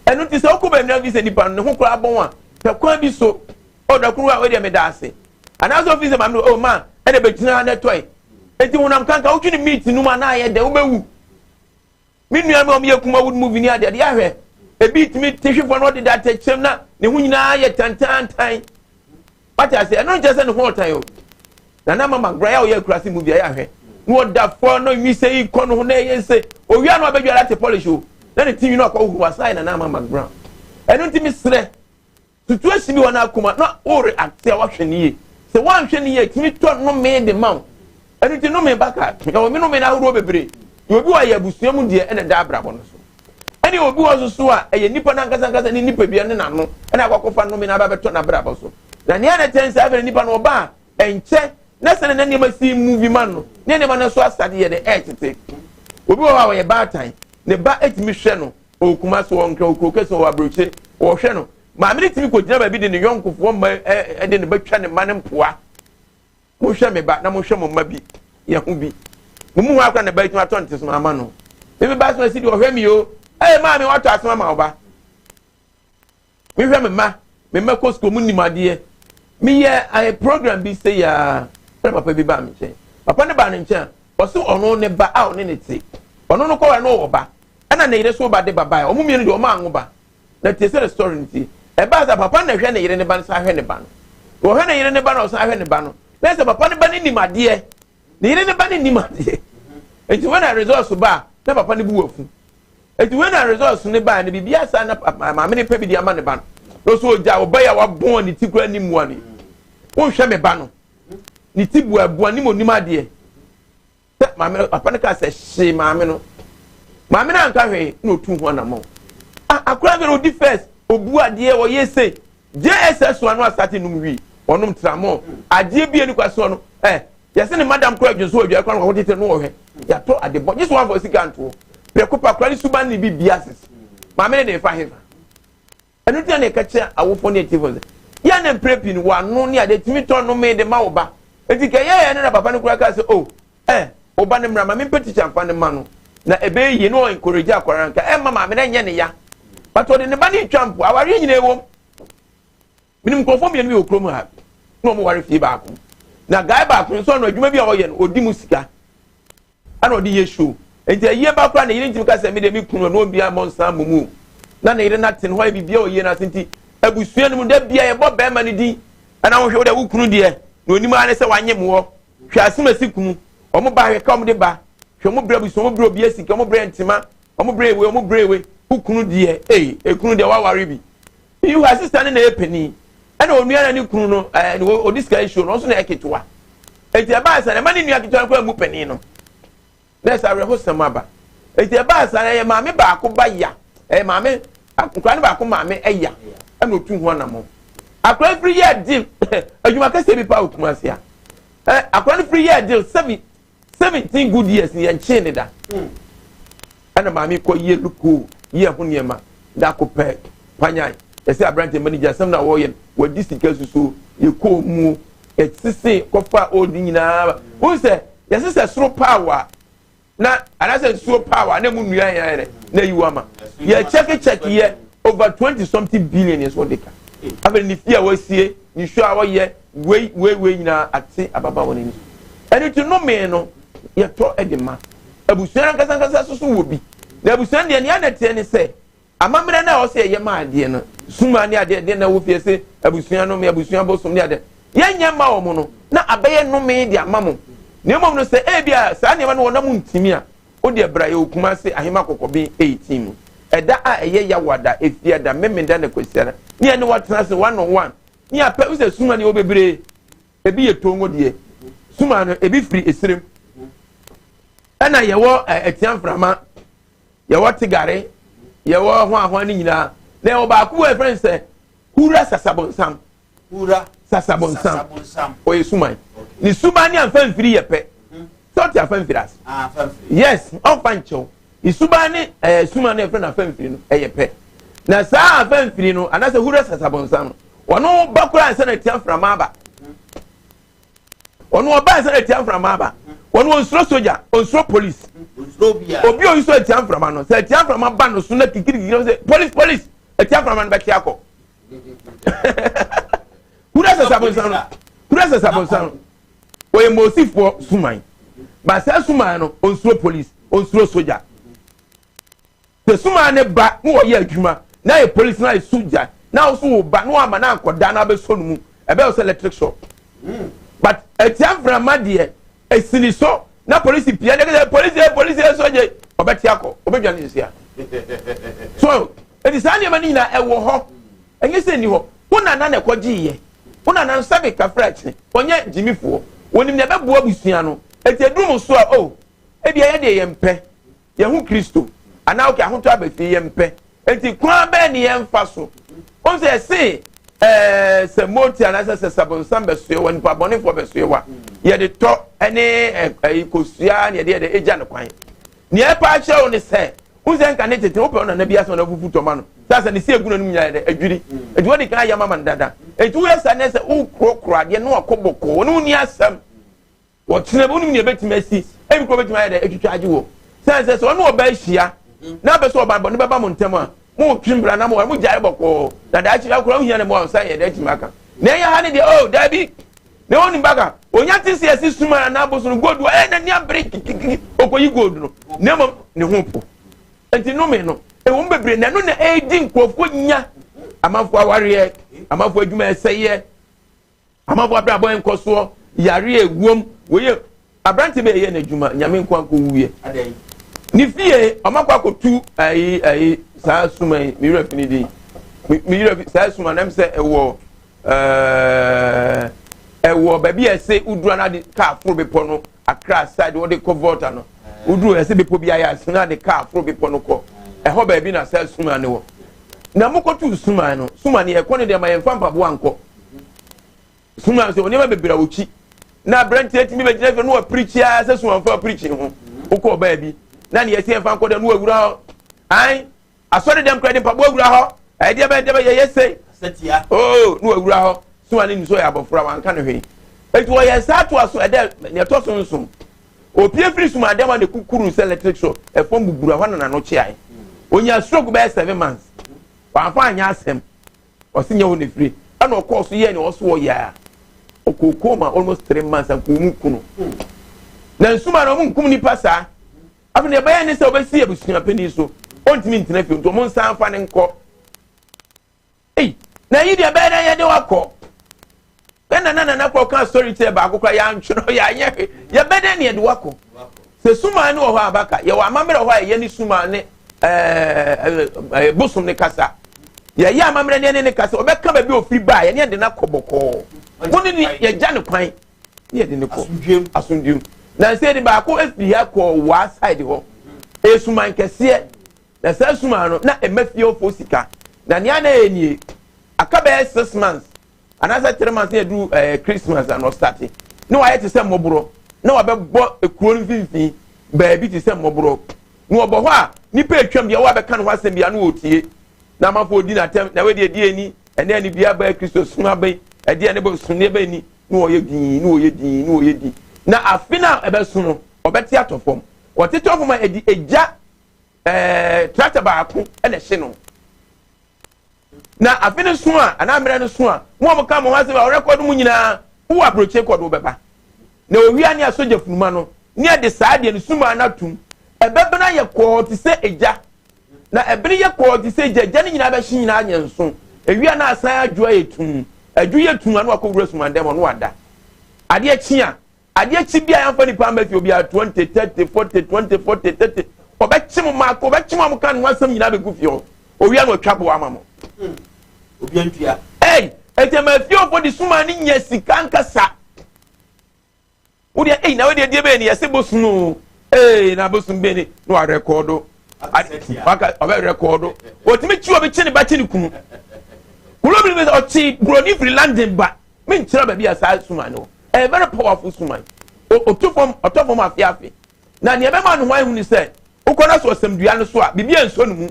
Speaker 1: Ɛno nti sɛ wokɔ baabi na wofi sɛ nipa no ne ho koraa bɔn a, pɛ kwan bi so. O da koro a wei deɛ meda ase. Anaasɛ ofi sɛ maame no, oh ma, ɛna bɛgyina ha na ɛtɔe. Enti honam kanka wotwe ne meat no mu a na ayɛ dɛ, wobɛwu. Me nua bi a wɔyɛ Kumawood movie ne adeade ahwɛ. Ebi tumi te hwefoɔ na ɔdeda atɛkyɛm na ne ho nyinaa yɛ tantantan. Wate ase, ɛno nkyerɛ sɛ ne ho ɔtan o. Nana Mama Gora a ɔyɛ akurase movie ayɛ ahwɛ. Na ɔda fɔ na nwisɛ yi kɔ no ho na ɛyɛ nse. Owia no abɛdware ate polish o. Na ne ti nwi no akɔ hohoro asan ayɛ Nana Mama Brown. Ɛno nti mesrɛ Situation bi wɔ n'akoma na wo react a wahwɛ ne yie. Sɛ woanhwɛ ne yie tumi tɔ nnome de ma wo. Ɛno nti nnome ba ka. Yɛwɔ nnome no ahodoɔ bebree. Yɛ obi wɔ yɛ abusua mu deɛ ɛna ɛda abrabɔ no so. Ɛne obi wɔ nso so a ɛyɛ nipa no ankasa ankasa ne nipadua ne n'ano ɛna akɔ akɔfa nnome no aba abɛtɔ n'abrabɔ so. Na nea na ɛkyɛn sɛ afei nipa no ɔba a ɛnkyɛ na sɛ ne nneɛma si movie ma no ne nneɛma no nso asade yɛ de ɛɛtete. Obi wɔ hɔ a ɔyɛ baatan, ne ba etumi hwɛ no. Ɔwɔ Kumasi, ɔwɔ Nkran, ɔwɔ kuro kɛse, ɔwɔ aburokyire, ɔhwɛ no. Maame no tumi kɔgyina baabi de ne yɔnkofoɔ mma de ne ba twa ne mma no mpoa. Monhwɛ me ba na monhwɛ mo mma bi, yɛ ho bi. Mo mu hɔ akora ne ba atumi atɔ ntesoma ama no. Me me ba asoma si deɛ ɔhwɛ mi o. Ɛyɛ maame watɔ asoma ma wo ba. Mehwɛ me mma, me mma kɔ sukuu, wɔn nim adeɛ. Meyɛ ayɛ program bi sɛ yaa, ɛna papa bi baa me nkyɛn. Papa no baa ne nkyɛn a, ɔse ɔno ne ba a ɔne ne te. Ɔno no kɔware no ɔwɔ ba. Ɛna ne yere so ba de ba bae. Wɔn mmienu deɛ wɔn anwo ba. Na tie sɛ ne story no tie. Ɛbaa sɛ papa no na ɛhwɛ ne yere ne ba no san hwɛ ne ba no. Wɔhwɛ ne yere ne ba no ɔsan hwɛ ne ba no. Na sɛ papa no ba no nim adeɛ. Ne yere ne ba no nim adeɛ. Nti when a results ba na papa no bu wafu. Eti wei na results ne baa no biribi asa na maame ne pɛ bi de ama ne ba no. Na ɔsɛ ogya ɔba yi a wabɔn ne ti kura ne mua no. Wonhwɛ me ba no. Ne ti buabua ne mu onim adeɛ. Sɛ maame no papa no kaa sɛ hyee maame no. Maame no anka hwee na otu ho anammɔn. Ah, akora no odi first, obu adeɛ, ɔyɛ sei. JSS one no asate num wi, ɔnom tramɔ. Adeɛ bi ani kwa soɔ no, eh, yɛse ne madam kora adwene so adware kora no wakɔ tete no ɔhwɛ. Yɛatɔ ade bɔ, gye so wamfa sika ntoɔ. Prɛko pa akora ne suban ne bi bia sese. Maame ne de fa hefa. Ɛno nti na yɛka kyerɛ awofoɔ ne atiefoɔ sɛ, yɛ na mprɛ pii no w'ano ne adeɛ tumi tɔ nnome de ma wo ba. Enti ka ɛyɛɛ no na papa no koraa kaa sɛ, oh, eh, wo ba no mmra ma mempɛ tikya mfa no mma no na ɛbɛyɛ yie na ɔ encourage akwadaa no nka ɛmma maame no ɛnyɛ ne ya. But ɔde ne ba no retwa mpo, awareɛ nyinaa ɛwom. Menim nkurɔfoɔ mmienu bi wɔ kurom ha na wɔn ware fie baako. Na guy baako nso ɔno adwuma bi a ɔyɛ no ɔdi mu sika. Ɛna ɔde yɛ show. Nti ayie ba koraa ne yere ntumi ka sɛ me deɛ me kunu ɔno obiara mmɔ nsa mmɔ mu. Na ne yere no ate ne hɔ ayɛ biribiara ɔyie no ase nti abusua no mu da bia yɛbɔ bɛrima no din. Ɛna wohwɛ wo deɛ wo kunu deɛ na onim ara ne sɛ wanyem wɔ. Hwɛ asem asi kunu. Wɔn ba hwɛ ka wɔn de ba. Hwɛ wɔn brɛ abusua wɔn brɛ obi asika wɔn brɛ ntoma wɔn brɛ ewe wɔn brɛ ewe. Wo kunu deɛ ee ekunu deɛ waware bi. Ihu asista no na ɛyɛ panin ɛna onua na ne kunu no ɛɛ ɔdi sika issue no ɔnso na ɛyɛ ketewa. Eti ɛbaa sa na ɛma ne nua ketewa no koraa mu panin no. Na ɛsɛ awerɛhosɛm aba. Eti ɛbaa sa na ɛyɛ maame baako ba ya ɛyɛ maame akora no baako maame ɛya ɛna otu ho anamɔ. Akora firi yɛ deal adwuma kɛseɛ bi paa wɔ Kumasi a. Ɛ akora no firi yɛ deal seven 17 good years ni yɛnkyee ne da ɛna maame kɔ yie lukuu yie ho nneɛma da ko pɛ panyan yɛsɛ aberante manager asɛm na wɔyɛ no wɔadi sika susuo yɛkɔɔ mu yɛsese kɔfa ɔdi nyinaa wohu sɛ yɛse sɛ soro paawa na anaasɛ nsuo paawa na mu nnua yɛn ayɛ na ayi ama yɛ kyɛke kyɛke yɛ over 20 something billion yɛ so ɔde ka afei ne fie a wasie ne show a wɔyɛ Wei wei wei nyinaa ate ababaawa no ani so. Ɛno nti nnome no yɛtɔ de ma. Abusua no ankasa ankasa nso so wɔ bi. Na abusua no deɛ nea na ɛteɛ ne sɛ amammerɛ no a ɛwɔ sɛ yɛyɛ ma adeɛ no, suma ne adeɛ deɛ na ɛwɔ fie sɛ abusua no me abusua bosom ne adeɛ yɛnyɛ mma wɔn no na abɛyɛ nnome de ama mo. Na mmom no sɛ ebi a saa nneɛma no wɔ na mo ntumi a, wo deɛ bra yɛwɔ Kumase Ahema Kɔkɔben 18 mu. Ɛda a ɛyɛ Yawada, Efiada, Memenda ne Kwasiada ne yɛne wo atena ase one on one. Ne apɛ wo sɛ suma ne wɔ bebree ebi yɛ tongo deɛ suma no ebi firi esirem ɛna yɛwɔ ɛtia mframa yɛwɔ tigare. Yɛwɔ ho ahoa no nyinaa. Na yɛwɔ baako wɔ yɛfrɛ no sɛ Hura Sasabonsam.
Speaker 2: Hura
Speaker 1: Sasabonsam. Ɔyɛ suman. Ne suban ne amfamfiri yɛ pɛ. Mhm. Sɛ ɔte afamfiri ase.
Speaker 2: Ah,
Speaker 1: yes, ɔmfa nkyɛw. Ne suban ne ɛɛ eh, suman no yɛfrɛ no afamfiri no ɛyɛ pɛ. Na saa afamfiri no anaasɛ Hura Sasabonsam no, ɔno ba koraa ansa na atia mframa aba. Mhm. Ɔno ɔba ansa na atia mframa aba. Ɔno onsuro sogya, onsuro polisi. Obi a oyi so atia mframa no, sɛ atia mframa ba no so na kikirikiri sɛ polisi polisi, atia mframa no bɛte akɔ. Wura sɛ sabonsan no, wura sɛ sabonsan no, ɔyɛ mosifoɔ suman. Ba saa suman no, onsuro polisi, onsuro sogya. Sɛ sumaa ne ba na ɔyɛ adwuma na ayɛ polisi na ayɛ sogya na ɔso wo ba na wama na akɔda na abɛsɔ no mu ɛbɛyɛ sɛ electric shock hmm. But atia mframa deɛ esini so na polisi pia ne kɛ polisi yɛ polisi yɛ sogya ɔbɛte akɔ ɔbɛdwa ne nsia so eti saa nneɛma no nyinaa ɛwɔ hɔ ɛnyɛ sɛ nni hɔ. Wo nana na ɛkɔgye yɛ wo nana nsa bi kafra akyire ɔnyɛ gyimifoɔ wɔnim nea ɛbɛboa abusua no eti eduru mo so a o oh, ebi ɛyɛ deɛ yɛn pɛ. Yɛahu Kristo, anaa okay, ahotɔ aba fie, yɛmpɛ. Enti kwan bɛn ne yɛmfa so? Wɔn sɛ yɛse ɛɛ sɛ moti anaasɛ sɛ sabonsam bɛsoɛ wa, nipa bɔnefoɔ bɛsoɛ wa, yɛde tɔ ɛne ɛyi kosua ne yɛde yɛde egya no kwan. Nea ɛpa akyerɛ wo ne sɛ, wo sɛ nka ne tete wopɛ wo nana bi asɛ ɔna fufu tɔ ma no, sɛ asɛ ne si egu n'anum nyinaa yɛ dɛ adwiri. Enti wɔde kan ayɛ ama no dada. Enti woyɛ saa ne sɛ wokorɔkorɔ adeɛ ne wakɔ bɔkɔɔ, wɔne wo ni asɛm. Ɔkyena bi, wonim nea ebetumi asi? Ebi koraa obetumi ayɛ dɛ atwitwa agye wo. Sɛn sɛ sɛ ɔne ɔbaa hyia na apɛ sɛ ɔba bɔne bɛba mo ntam a, motwe mbra na moware, mogyae bɔkɔɔ. Na daakye bi akora wohia ne mmoa a, nsa yɛ dɛ atumi aka. Na ɛyɛ ha ne deɛ, oh, daabi. Na onim baka, onya te sɛ yɛsi suma anaa abosom no, gold wɔ, ɛyɛ n'ani abere kikikiki, okoyi gold no. Na mmom, ne ho po. Enti nnome no, ɛwɔ mu bebree, na ɛno na ɛredi nkurɔfoɔ nya. Amanfoɔ awareɛ, amanfoɔ adwuma ɛsɛeɛ, Amanfoɔ abrabɔ nkɔsoɔ, yareɛ, ewuom, wei aberante bɛ yɛ n'adwuma, nyame nko anko wuiɛ. Ne fie, ɔmo akɔ akɔtu ayi ayi saa suma yi, me werɛ fi ne din. Me werɛ fi saa suma nam sɛ ɛwɔ ɛɛ ɛwɔ baabi a ɛsɛ woduru na de kaa foro bepɔ no Accra side wɔde kɔ Volta no. Woduru ɛsɛ bepɔ bi ayɛ ase na de kaa foro bepɔ no kɔ. Ɛhɔ baabi na saa suma no wɔ. Na mokɔtu suma no, suma no yɛkɔ no deɛ ma yɛmfa mpaboa nkɔ. Suma sɛ nneɛma bebree a wɔkyi na aberanteɛ tumi bɛgyina fɛ na wapirikyi ara sɛ sumanfo apirikyi ho wokɔ ɔbaa bi na ne yɛsɛ yɛmfa nkɔ dɛ na wawura hɔ an asɔre dɛm kora de mpaboa wura hɔ ɛdeɛ bɛn deɛ bɛyɛ yɛ sei oo na wawura hɔ suma ne nim sɛ ɔyɛ abɔfra wanka no hwee eti wɔyɛ saa to aso ɛdɛ nea ɛtɔ so nson opie firi suma dɛm a ne kukuru sɛ electric shock ɛfɔm buburu hɔ na n'ano kyeae onya stroke bɛyɛ 7 months wamfa anyɛ asɛm. Ɔsi nyɛ hɔ na efiri. Ɛna ɔkɔɔ so yɛɛ nea ɔso ɔyɛ a ɔkɔɔ coma almost 3 months anka wɔn ku no. Na nsuma na wɔn nkum nipa saa. Afei nea ɛbɛyɛ ne sɛ ɔbɛsi abusua panyin so ɔntumi ntena fie nti wɔn nsan fa ne nkɔ. Ei na yi deɛ ɛbɛyɛ dɛ yɛde wakɔ. Ɛna na nana kɔ ka story kyerɛ baako kora yɛantwerɛ yɛanyɛ hwɛ yɛbɛ dɛ ne yɛde wakɔ. Sɛ sumaa ne wɔ hɔ a baka yɛwɔ amammerɛ wɔ hɔ a yɛyɛ ne sumaa ne ɛɛ ɛɛ bosom ne kasa. Yɛyɛ amammerɛ ne ɛne ne kasa ɔbɛka baabi a ofiri baa yɛne yɛde no akɔ bɔkɔɔ. Mo ne ne yɛgya ne kwan ne yɛde ne kɔ asomdwem. Na nsɛ de baako efiri ha kɔ waa side hɔ. Ɛyɛ suman kɛseɛ na saa suman no na ɛma fie hɔfoɔ sika. Na nea na ɛyɛ nie aka bɛyɛ 6 months anaasɛ 3 months na yɛduru Christmas ano ɔstate na wayɛ te sɛ mmɔborɔ na wabɛbɔ ekuro no mfimfini baabi te sɛ mmɔborɔ na ɔbɔ hɔ a nipa atwam deɛ wabɛka ne ho asɛm bia na ɔtie na amanfoɔ ɔdi n'atɛm na wadi adi ani ɛnɛ ɛne bia bɛyɛ Kristo som abɛn ɛdeɛ ɛne bɔ som ne ɛbɛn ni na ɔyɛ dii na ɔyɛ dii na ɔyɛ di na afe no a ɛbɛso no ɔbɛte atɔ fam ɔte tɔ fam a ɛdi egya tractor baako ɛna ɛhye no. Na afe no so a, anaa mmerɛ no so a, mo a moka mo ho asɛm a ɔrekɔdo mu nyinaa, wowɔ aburokye kɔdo bɛba. Na owia ne asogya funuma no, ne ɛde saa deɛ no sumaa no atum. Ɛbɛbene ayɛ kɔɔ te sɛ egya. Na ɛbene yɛ kɔɔ te sɛ egya, egya no nyinaa bɛhye nyinaa anyɛ nso. Ewia no asan adwo ayɛ tum. Adwo yɛ tum a na wakɔwura sumadɛm hɔ na wada. Adeɛ kye a, adeɛ kyi bi a yɛmfa nipa mma fie obiara 20 30 40 20 40 30 ɔbɛkye mo maako ɔbɛkye mo a moka ne ho asɛm nyinaa bɛgu fie hɔ owia na ɔtwa boa ama mo.
Speaker 2: Obi ntua.
Speaker 1: Ei, ɛti ma fiefoɔ de suma ne nya sika nkasa. Wodeɛ ei na wodeɛ deɛ bɛyɛ ni yɛse bosom o. Ei na bosom bɛyɛ ni na warekɔdo. Waka ɔbɛ rɛkɔɔdo. Otumi kyi obi kyi ne ba kyi ne kunu. Kuro bi bi ɔkyi buroni firi London ba. Mi nkyerɛ baabi a saa suman no. Ɛyɛ very powerful suman. Otu fam ɔtɔ fam afe afe. Na nea ɛbɛma ne ho ayɛ hu ne sɛ wokɔ na so ɔsɛm dua no so a biribi ansɔ ne mu.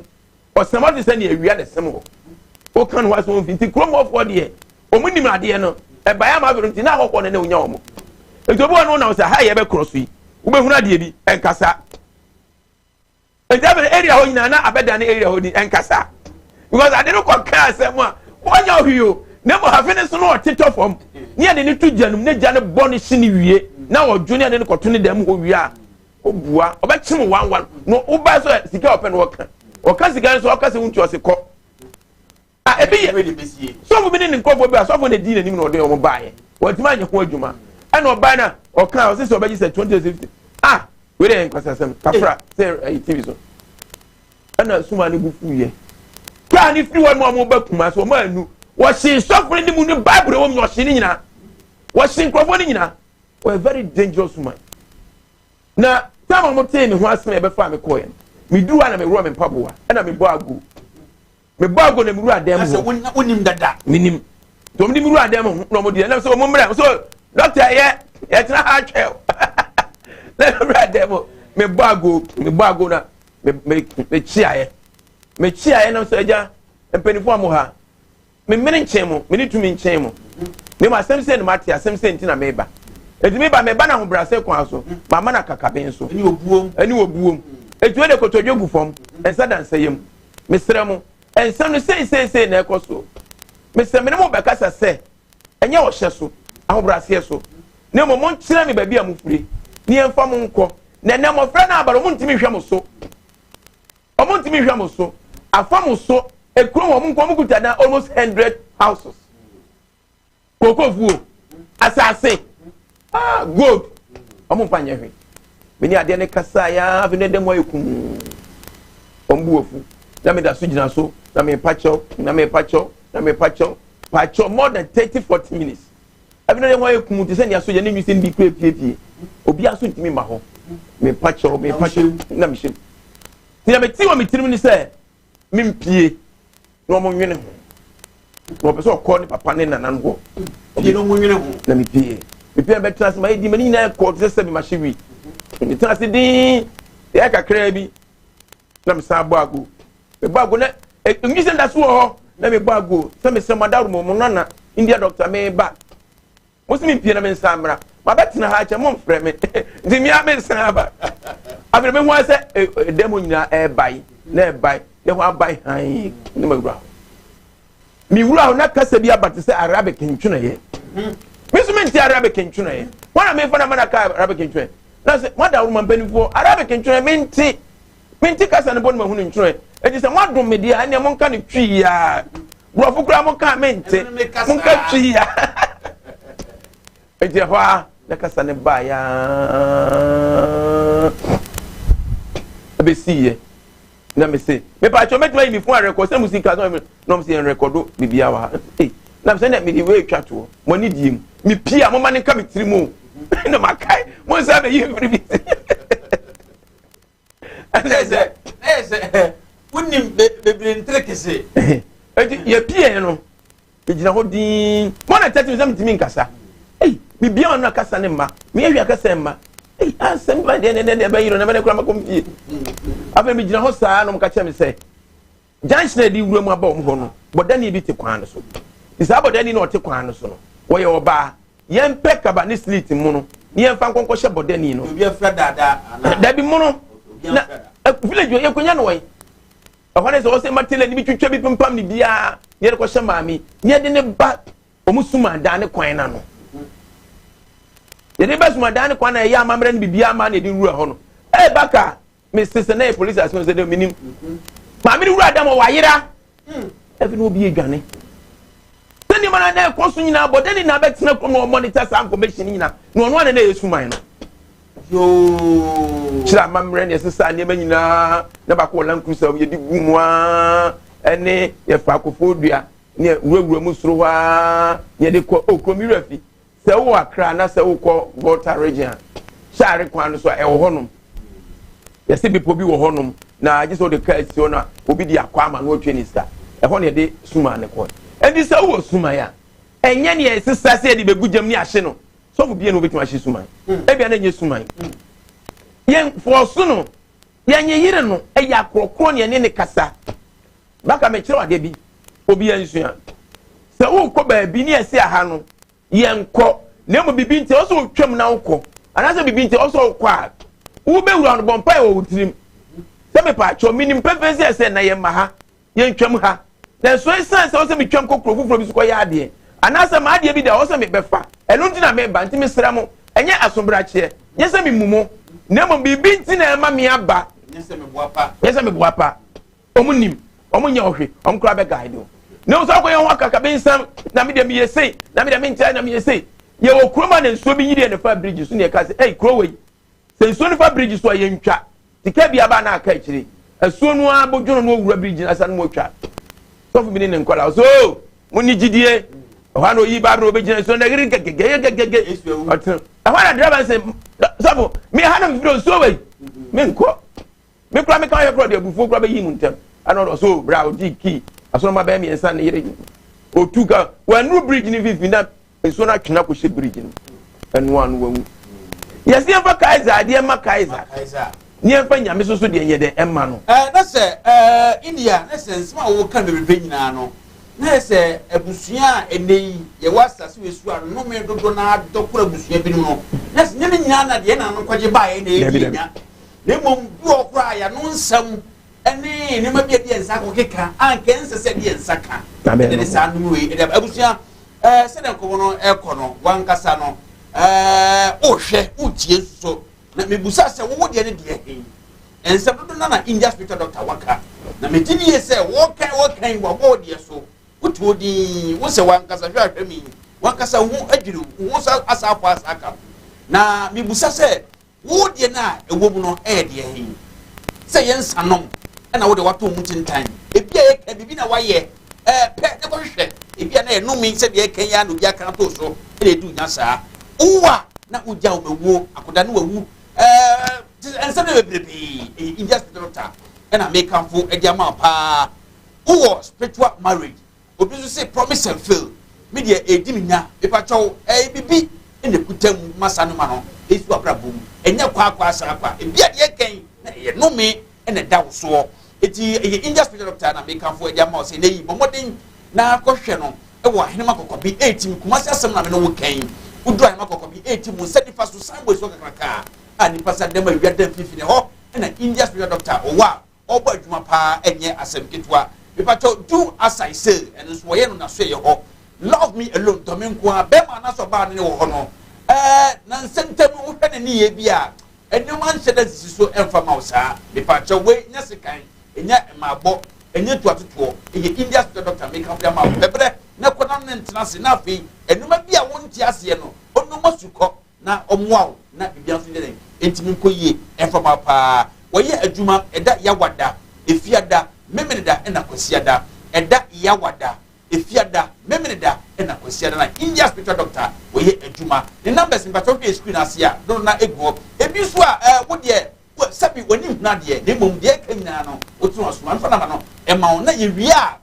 Speaker 1: Ɔsɛm ɔte sɛ nea awia na ɛsɛm hɔ. Woka ne ho asɛm mfi nti kurom hɔfoɔ deɛ wɔn nim adeɛ no ɛbaeɛ ama abɛrɛ nti na ahɔhoɔ no na onya wɔn. Nti obi wɔ no nam sɛ ha yɛ bɛkorɔ so yi wobɛhunu adeɛ bi ɛnkasa. Nti afei area hɔ nyinaa na abɛdane area hɔ din ɛnkasa because ade no kɔ ka asɛm a wɔnyɛ ɔhwee o na mmom afe no so no ɔtetɔ fam ne yɛde ne to gya no mu ne gya no bɔ no hye no wie na ɔdwo ne yɛde no kɔto ne dɛm hɔ wie a obua ɔbɛkyem wanwan na woba so sika ɔpɛ no ɔka ɔka sika no so ɔka sɛ wontu ɔse kɔ A ebi yɛ sɔfo bi ne ne nkurɔfoɔ bi a sɔfo na edi n'anim na ɔde wɔn baeɛ wɔntumi anyɛ ho adwuma ɛna ɔbaeɛ na ɔka ɔsɛ sɛ ɔbɛgye sɛ 20 50 ah wei deɛ nkwasasɛm kafra sɛ ɛyɛ tv so ɛna suma no bu fuiɛ kaa ne firi hɔ no a wɔba kuma so wɔn anu wɔhyee sɔfo no ne mu ne bible wɔ mu na ɔhyee ne nyinaa wɔhyee nkurɔfoɔ no nyinaa wɔyɛ very dangerous woman na time a wɔtee me ho asɛm a ɛbɛfa me kɔɛ no meduru a na meworɔ me mpaboa ɛna mebɔ ago mebɔ ago na mewura dan mu hɔ
Speaker 2: wonim dada
Speaker 1: menim nti wɔn de mewura dan mu na wɔn deɛ ɛnam sɛ wɔn mmerɛ so dɔkta yɛ yɛtena ha atwɛ o na mewura dan mu mebɔ ago mebɔ ago na me me mekyiaeɛ mekyiaeɛ nam sɛ agya mpanimfoɔ a mo ha memene nkyɛn mo mene tumi nkyɛn mo na mmom asɛm sɛ no mate asɛm sɛ nti na meba enti meba meba na ahobrɛase kwan so mama na kakaben so
Speaker 2: ɛne obuom
Speaker 1: ɛne obuom eti wei de kotodwe gu fam nsa da nsa yam Mesrɛ mo, nsɛm no sei sei sei na ɛkɔ so. Mesrɛ me ne mo bɛkasa sɛ, ɛnyɛ ɔhyɛ so, ahobrɛaseɛ so, na mmom monkyerɛ me baabi a mofiri, ne yɛmfa mo nkɔ. Na ɛnɛ mmɔfra no aba no, wɔntumi nhwɛ mo so. Wɔntumi nhwɛ mo so. Afa mo so, ekuro wɔn nko, wɔn kuta dan almost hundred houses. Kokofuo, asase, ah, gold, wɔn mfa nyɛ hwee. Mene adeɛ ne kasa ya afei ne dɛm ayɛ kum. Wɔn bu afu. Na meda so gyina so, na mepa kyɛw, na mepa kyɛw, na mepa kyɛw. Pa kyɛw more than 30 40 minutes. Afei ne dɛm ayɛ kum te sɛ nea so yɛ ne nwisen bi kura piepie. Obiara so ntumi mma hɔ. Mepa kyɛw, mepa kyɛw, na mehyɛ mu. Nea mete wɔ me tirim ne sɛ mempie na wɔn nwene ho na wɔpɛ sɛ ɔkɔ ne papa ne nana no hɔ
Speaker 2: pie na wɔn nwene ho
Speaker 1: na mepie mepie na bɛtena ase ma yɛ di ma ne nyinaa kɔ te sɛ sɛ mema hye wi metena ase dinn yɛ kakraa bi na mesan bɔ ago mebɔ ago na nwi sɛ nda so wɔ hɔ na mebɔ ago sɛ mesɛ mo adaworo mo nana India doctor meba Mo se mempie na mensan mmra. Mabɛtena ha akyɛ, momfrɛ me. Nti mea mensan aba. Afei mehu ara sɛ ɛdan mu nyinaa ɛrebae na ɛbae na ɛhɔ abae hann na mawura hɔ. Mewura hɔ na kasa bi aba te sɛ Arabic ntwerɛeɛ. Me nso mente Arabic ntwerɛeɛ. Wɔn a mefa na mana ka Arabic ntwerɛeɛ. Na sɛ moada wo ma mpanimfoɔ Arabic ntwerɛeɛ mente. Mente kasa no bɔ no mahunu ntwerɛeɛ. Enti sɛ moadom me deɛ a ɛnneɛ monka no twi a. Borɔfo koraa monka a mente. Monka twi a. Enti ɛhɔ a na kasa no baeɛ a ɛbɛsiiɛ. Na me se, mepaakyɛw mɛtumi ayi me fon arekɔ sɛ mo sika sɛ na ɔmo se yɛn rekɔdo biribiara wɔ ha. Ei, na sɛ na mede wei twa toɔ, mo ani die mu. Mepie a moma ne nka me tiri mu o. Na makae, mo nsa bɛyi mfiri bi.
Speaker 2: Ɛnɛ sɛ ɛyɛ sɛ wonim bebree ntere kese.
Speaker 1: Eti yɛpie no, megyina hɔ dinn. Mo na tɛte mi sɛ metumi nkasa. Ei, mebia ɔno akasa ne mma. Meyɛ hwee akasa mma. Ei, asɛm ba deɛ deɛ deɛ bɛyere no, ɛbɛne koraa mɛkɔ me fie. Afei megyina hɔ saa na wɔka kyerɛ me sɛ, junction a yɛde wura mu aba wɔn hɔ no, bɔdani bi te kwan no so. Nti saa bɔdani na ɔte kwan no so no, wɔyɛ ɔbaa. Yɛmpɛ kaba ne slit mono ne yɛmfa nkɔnkɔhyɛ bɔdani no.
Speaker 2: Obi afira daadaa
Speaker 1: anaa? Dabi mono. Na village yɛkɔnya no wɔn. Ɛhɔ ne sɛ ɔsɛ ma tela ne bi twitwa bi pempam ne biara ne yɛde kɔhyɛ maame ne yɛde ne ba wɔn sumadan ne kwan no ano. Yɛde ba sumadan ne kwan na ɛyɛ amammerɛ ne biribiara ma na yɛde wura hɔ no. Ɛɛba ka mese sɛ na yɛ polisi asɛm sɛ dɛ menim. Maame no wura dam wayera. Ɛfi na obi adwane. Sɛ nneɛma no na ɛkɔ so nyinaa bɔdɛ ne na abɛtena kurom na ɔmɔnita saa information nyinaa na ɔno ana na ɛyɛ suman no.
Speaker 2: Yoo.
Speaker 1: Kyerɛ amammerɛ ne ɛsesa nneɛma nyinaa na baako wɔ Land Cruiser yɛde gu mu aa ɛne yɛfa akofo dua ne wurawura mu soro hɔ aa ne yɛde kɔ o kurom wura fi sɛ wowɔ Accra na sɛ wokɔ Volta region a hyɛare kwan no so a ɛwɔ hɔnom yɛsɛ bepɔ bi wɔ hɔnom. Na agye sɛ wode kaa si hɔ na obi de akɔ ama na watua ne sika. Ɛhɔ na yɛde suman no kɔe. Enti sɛ wowɔ suman a, ɛnyɛ nea ɛsesa sɛ yɛde bɛgu gyam ne ahye no. Sɔfo bia na obɛtumi ahye suman. Ebia na ɛnyɛ suman. Yɛn fɔɔso no, yɛnyeyere no, ɛyɛ akorɔkorɔ ne yɛne ne kasa. Baka mekyerɛ adeɛ bi, obi ansua. Sɛ wokɔ baabi ne ɛsɛ aha no, yɛnkɔ, na mmom biribi nti ɛwɔ sɛ wotwam na wokɔ, anaasɛ biribi nti ɛwɔ sɛ wokɔ a, wobɛwura no, bɔ mpae wɔ wo tirim sɛ mepaakyɛw, menim pefee sɛ ɛsɛ na yɛmma ha, yɛntwam ha. Nanso ɛsiane sɛ ɛwɔ sɛ metwam kɔ kuro foforɔ bi so kɔyɛ adeɛ, anaasɛ m'adeɛ bi da ɛwɔ sɛ mebɛfa, ɛno nti na meba, nti mesrɛ mo, ɛnyɛ asobrakyeɛ, nyɛ sɛ memu mo, na mmom biribi nti na ɛma me aba, nyɛ sɛ meboa pa. Wɔn nim, wɔn nyɛ ɔhwe, wɔn koraa bɛ guide o. Na nso akɔyɛ ho akakabensɛm, na me deɛ meyɛ sei, na me deɛ menkyɛ, na meyɛ sei. Yɛwɔ kurom a na nsuo bi yiri yɛ ne fa bridge so na yɛka sɛ, ei kuro wei, sɛ nsuo no fa bridge so a yɛntwa. Sika bi aba na aka akyire. Asuo no ara bodwono no owura bridge no asa no mu otwa. Sɔfo bi ne ne nkɔla, ɔsɛ o, mo ni gyidie. Ɛhɔ a na oyi Bible obɛgyina nsuo no yere gɛgɛgɛgɛgɛgɛ. Ɔtena. Ɛhɔ a na driver sɛ, sɔfo, me ha na mefiri nsuo wei, menkɔ. Me kora meka yɛ kora de abufuo kora bɛyi mu ntɛm. Ɛna ɔdɔ so bra ɔgye kii asɔnoma bɛyɛ mmiɛnsa ne yere otu ka wɔanuru bridge no mfimfini na nsuo no atwena kɔhyɛ bridge no ɛno ano wawu. Yɛsi yɛmfa Kaiser adeɛ ma Kaiser ne yɛmfa nyame soso deɛ nyɛ dɛ ɛma no.
Speaker 2: Ɛɛ na sɛ ɛɛ India na sɛ nsɛm a wɔka no bebrebe nyinaa no na yɛ sɛ abusua a ɛnɛ yi yɛwɔ asase wɔ esu a nnome dodoɔ na adɔkoro abusua binom no na sɛ nyɛ ne nyinaa na deɛ na no kɔgye baeɛ na ɛdi nya. Na mmom, bi wɔ hɔ koraa a, yɛn ano nsɛm ne nneɛma bi a ɛde yɛn nsa akɔkeka a anka ɛnsɛ sɛ ɛde yɛn nsa ka na ɛde saa nnome wei ɛde aba. Abusua, ɛɛ sɛdeɛ nkɔmmɔ no ɛrekɔ no, wankasa no ɛɛ wohwɛ, wotie nso so. Na mebusa sɛ wowo deɛ ne deɛ he? Nsɛm dodo na na India spiritual doctor waka. Na megye die sɛ wɔkan wɔkan wabɔ wo deɛ so. Wote hɔ dinn, wo sɛ wankasa hwɛ ahwɛ me yi, wankasa wo ho adwiri wo, wo ho asa afɔ asa aka. Na mebusa sɛ Wo deɛ no a ɛwɔ mu no yɛ deɛ he? Sɛ yɛ nsa nom na wode wato mu ntentan. Ebia yɛka biribi na wayɛ ɛɛ pɛ ne kɔhwehwɛ. Ebia na ɛnome sɛ deɛ ɛka yi ara na obi aka ato so na ɛdi nya saa. Wowo a na wogya wo mawuo, akoda ne wawu. Ɛɛ nsɛm no bebrebee. Ɛyɛ India spiritual doctor ɛna mekamfo de ama wo paa. Wowɔ spiritual marriage. Obi nso se promise and fail. Me deɛ ɛredi me nya. Mepakyɛw, ɛyɛ biribi na ɛkuta mu ma saa nnoɔma no ɛsi w'abrabɔ mu. Ɛnyɛ kwaakwa saa kwa. Ebia deɛ ɛka yi na ɛyɛ nnome na ɛda wo soɔ. Enti ɛyɛ India spiritual doctor na mekamfo ɛde ama wo sɛ nnɛ yi bɔ mmɔden na kɔhwɛ no wɔ Ahenema Kɔkɔbe ɛretim. Kumasi asɛm na me ne wo ka yi. Woduru Ahenema Kɔkɔbe ɛretim wo nsa nifa so signboard si hɔ kakraka a nnipa sa dam awia da mfimfini. Ɛhɔ na India spiritual doctor ɔwɔ a Ɔbɔ adwuma paa ɛnyɛ asɛm ketewa. Mepakyɛw do as I say ɛno nso wɔyɛ no nasoɛyɛ hɔ. Love me alone dɔ me nko ara bɛɛma anaasɛ ɔbaa no ne wɔ hɔ no ɛɛ nansa ntam no wohwɛ ne nneyɛɛ bi a nneɛma nhyɛ da nsisi so ɛmfa ma wo saa. Mepakyɛw wei nyɛ sekan ɛnyɛ mmaabɔ ɛnyɛ tuatotoɔ ɛyɛ India hospital doctor mekamfo de ama wo. Pɛ berɛ na kɔ na ne ntena ase na afei nneɛma bi a wonte aseɛ no ɔnum asukɔ na ɔmmoa wo na biribiara nso nyɛ dɛn ntumi nkɔ yie mfa ma wo paa. Wɔyɛ adwuma ɛda Yawada, Efiada, Memeneda ɛna Kwasiada. Ɛda Yawada, Efiada, Memeneda ɛna Kwasiada na India Spiritual Doctor wɔyɛ adwuma. Ne numbers mpakyɛ wohwɛ screen ase a dodo na egu hɔ. Ebi nso a ɛɛ wo deɛ sɛbi w'ani nhunu adeɛ na mmom deɛ ɛka nyinaa no wotena w'asom a mfa number no ɛma wo na yɛwie a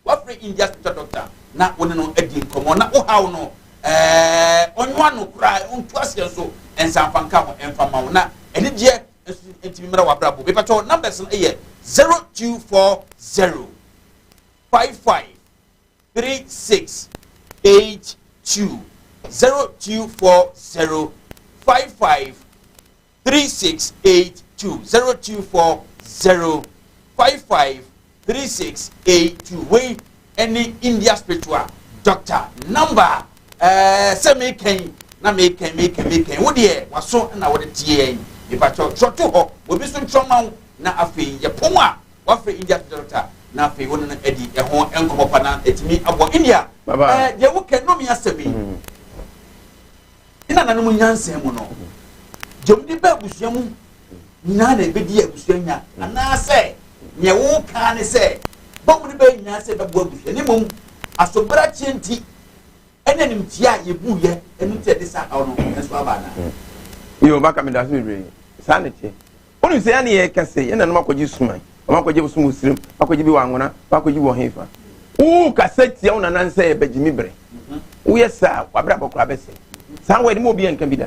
Speaker 2: Woafrɛ India spiritual doctor na wo ne no adi nkɔmmɔ na wohaw no ɛɛ ɔnyoa no koraa ɔntu aseɛ nso nsa mfa nka ho mfa ma wo na anigyeɛ nso ntumi mmra w'abrabɔ. Mepatwɔ numbers no yɛ 0240 55 36 82 0240 55 3682 0240 55 3682 wei ɛne India spiritual doctor number ɛɛ sɛ mekɛn na mekɛn mekɛn mekɛn wo deɛ waso na wɔde tie yɛn mipakyɛw twerɛ hɔ obi nso ntwerɛ ma wo na afei yɛpɔn a wafrɛ India spiritual doctor na afei wo ne no adi ɛho nkɔmɔ pa na ɛtumi aboa India ɛɛ deɛ wokɛ nnome asɛm yi. Mm. Ne nananom nyansa mu no, deɛ wɔde ba abusua mu nyinaa na ɛbɛdi abusua nya, anaasɛ nea woka ne sɛ bɔ mu no bɛyɛ nyinaa sɛ ɛbɛboa abusua, ne mmom asobrakyeɛ nti ɛne animtia a yɛbuiɛ ɛno nti ɛde saa haw no nso aba anaa?
Speaker 1: Yo, baka medase bebree. Saa na ɛteɛ. Wonim sɛ yɛne yɛka sɛ yɛn nanom akɔgye suman, wɔn akɔgye bosom wɔ sirim, akɔgye bi wɔ anwona, akɔgye bi wɔ hefa. Wo kasa tia wo nana sɛ yɛbɛgye mi brɛ. Woyɛ saa wabrabɔ koraa bɛsɛ. Saa wɔ ɛde mu obi nka bi da.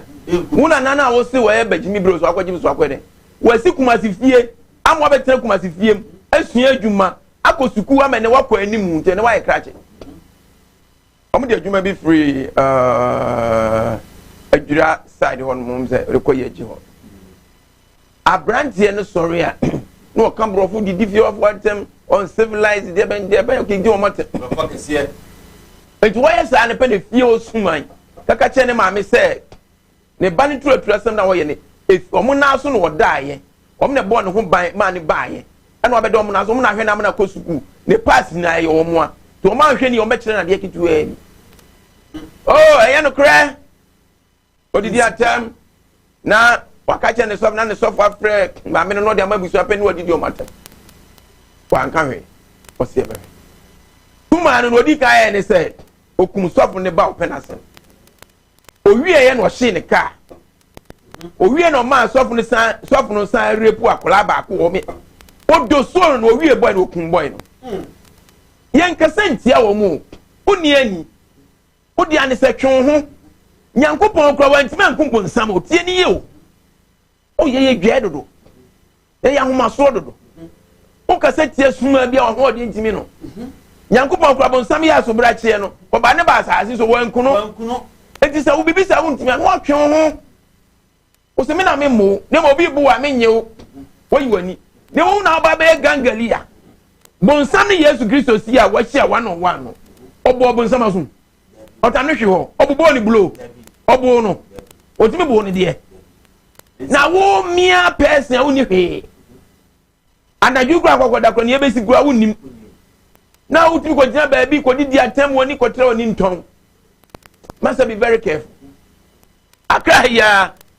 Speaker 1: Wo nana no a wose wɔyɛ bɛgye mi brɛ so akɔgye bi so akɔyɛ dɛ. Wɔasi Kumasi fie ama wabɛtena Kumasi fie mu asua adwuma akɔ sukuu ama ɛnɛ wakɔ anim nti ɛnɛ wayɛ krakye. Wɔn de adwuma bi firi uh, adwira side hɔ nom sɛ rekɔ yɛ akyi hɔ. Aberanteɛ no sɔre a na ɔka borɔfo didi fie ɔfo atɛm uncivilized deɛ bɛn deɛ bɛn ɔkè di wɔn atɛm. Nti wɔyɛ saa no pɛ na fie osuman kaka kyerɛ ne maame sɛ ne ba no turatura asɛm na wɔyɛ no wɔn nan so na wɔdaeɛ wɔn na ɛbɔɔ ne ho ban maa ne baeɛ ɛna wɔabɛda wɔn nan so wɔn na ahwɛ no ama no akɔ sukuu ne pass nyinaa ɛyɛ wɔn a nti wɔn anhwɛ ni wɔn bɛkyerɛ no adeɛ ketewaa bi oh ɛyɛ nokorɛ odidi atɛm na waka kyerɛ ne sɔfo na ne sɔfo afrɛ maame no na ɔde ama abusua pɛ ne wadidi wɔn atɛm wanka hwee ɔsi ɛbɛhwɛ kumaa no na odi kan yɛ ne sɛ okum sɔfo ne ba ɔpɛ n'asɛm. Owieɛ na ɔhyee ne kaa. Owie na ɔmaa sɔfo no san sɔfo no san repu akwadaa baako wɔ me. Odo soro na owie bɔe na okum bɔe no. Hmm. Yɛn kasa ntia wɔn o. Wonni ani. Wodi ane sɛ twe wo ho. Nyankopɔn kora wantumi ankum bonsam o. Tie ne yie o. O yɛ yɛ dwae dodo. Yɛyɛ ahomasoɔ dodo. Wokasa tia suma bi a ɔhoɔden ntumi no. Nyankopɔn kora bonsam yɛ asobrakyeɛ no, ɔba ne ba asase so wanku no. Enti sɛ wo biribi saa wontumi a, na watwe wo ho. Wo sɛ me na memmo wo, na mmom obi bu wo a mennye wo. Woyi w'ani. Na mmom na woba bɛyɛ gangalia. Bonsam ne Yesu Kristo si a wɔahyia one on one no, ɔbɔɔ bonsam asom. Ɔtam no hwe hɔ, ɔbobɔɔ ne bulo, ɔboo no. Ɔtumi boo no deɛ. Na wo mmea pɛɛsɛn a wonni hwee. Anadwo kura akɔkɔda kura nea ebesi kura wonnim. Na wotumi kɔgyina baabi kɔdidi atɛm wɔn ani kɔtrɛ wɔn ani ntɔn. Masa be very careful. Akra ha yi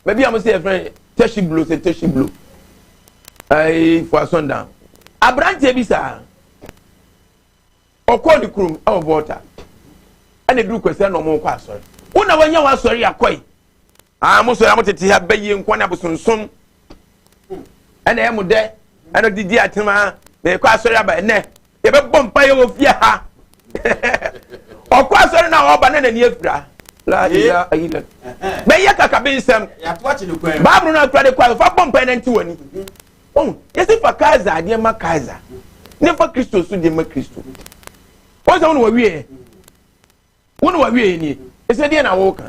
Speaker 1: baabi a mo sɛ yɛfrɛ tɛhyi bulo sɛ tɛhyi bulo. Ayi fo asɔndan. Aberanteɛ bi saa. Ɔkɔɔ ne kurom ɛwɔ Volta. Ɛna eduru kwasi ɛna ɔmo kɔ asɔre. Wo na wanya w'asɔre akɔe. Ah, mo sɔre a mo tete ha bɛyie nko ne abosonsom. Ɛna ɛyɛ mo dɛ. Ɛna didi atema ha. Na yɛkɔ asɔre aba ɛnɛ. Yɛbɛbɔ mpa yɛ wɔ fie ha. Ɔkɔ asɔre na ɔba na n'ani afira. La ila ayila. Bɛyɛ kakabe nsɛm. Baabulu no akura de kɔ asɔre fa bɔ mpa yɛ na nti w'ani. Wɔn yɛsi fa Kaiser adeɛ ma Kaiser. Ne fa Kristo so deɛ ma Kristo. Wɔn sɛ wɔn na wɔwie. Wo ne wawie nie. Ɛsɛ deɛ na woka.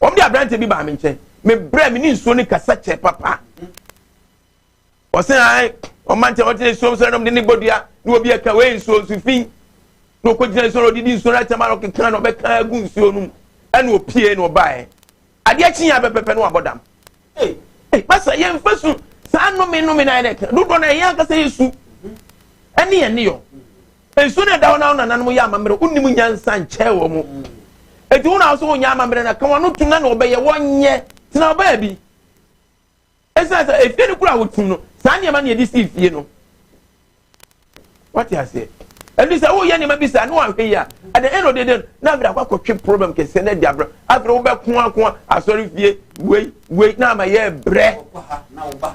Speaker 1: Wɔn de aberante bi baa me nkyɛn. Me brɛ me ne nsuo ne kasa kyɛ papa. Ɔsɛ ae ɔma nkyɛn ɔte nsuo sɛ nom de ne bɔdua ne obi ɛka wei nsuo nsu fi. Na ɔkɔgyina nsuo na ɔdidi nsuo no akyɛm a ɔkeka na ɔbɛka agu nsuo no mu. Ɛna ɔpie na ɔbaeɛ. Adeɛ kye yɛ pɛpɛpɛ na wabɔ dam. Ei, masa yɛmfa su saa nnome nnome na ayɛ dɛ dodoɔ no ɛyɛ ankasa yɛ su ɛne yɛn ne yɔ. Nsu no ɛda hɔ na wo nananom yɛ amammerɛ, wonnim nyansa nkyɛɛ wɔn mu. Enti wo na wo so wonyɛ amammerɛ na ka wɔn ano tom na na wɔbɛyɛ wɔnyɛ tena baabi. Ɛsiane sɛ efie no kura a wotim no, saa nneɛma na yɛde si fie no. Wate aseɛ? Ɛnti sɛ woyɛ nneɛma bi saa na wahwɛ yi a, at the end of the day na afei akɔ akɔtwe problem kɛseɛ na adi abrɛ. Afei wobɛko ako asɔre fie wei wei na ama yɛ brɛ.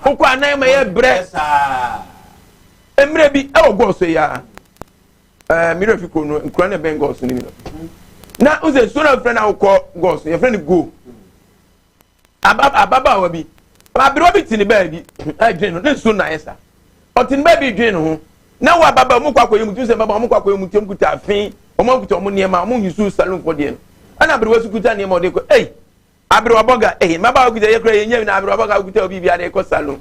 Speaker 1: Wokɔ anan ama yɛ brɛ. Mmerɛ bi ɛwɔ gɔɔso yi ara ɛɛ mmerɛ fi kuro no nkura na ɛbɛn gɔɔso no bi no na n sɛ nsuo na afrɛ na wokɔ gɔɔso yɛfrɛ no go aba ababaawa bi aberewa bi te ne baabi ɛdwen no ne nsuo na ayɛ sa ɔte ne baabi dwen ne ho na wɔ ababaawa mu kɔ akɔyɛ mu tu sɛ mmabaawa mu kɔ akɔyɛ mu tu kuta afe wɔn akuta wɔn nneɛma wɔn nyusu salon fo deɛ no ɛna aberewa so kuta nneɛma ɔde kɔ ɛyi. Aberewa bɔga eh mmabaawa kuta yɛ kura yɛ nyɛ na aberewa bɔga kuta obi bi ade kɔ salon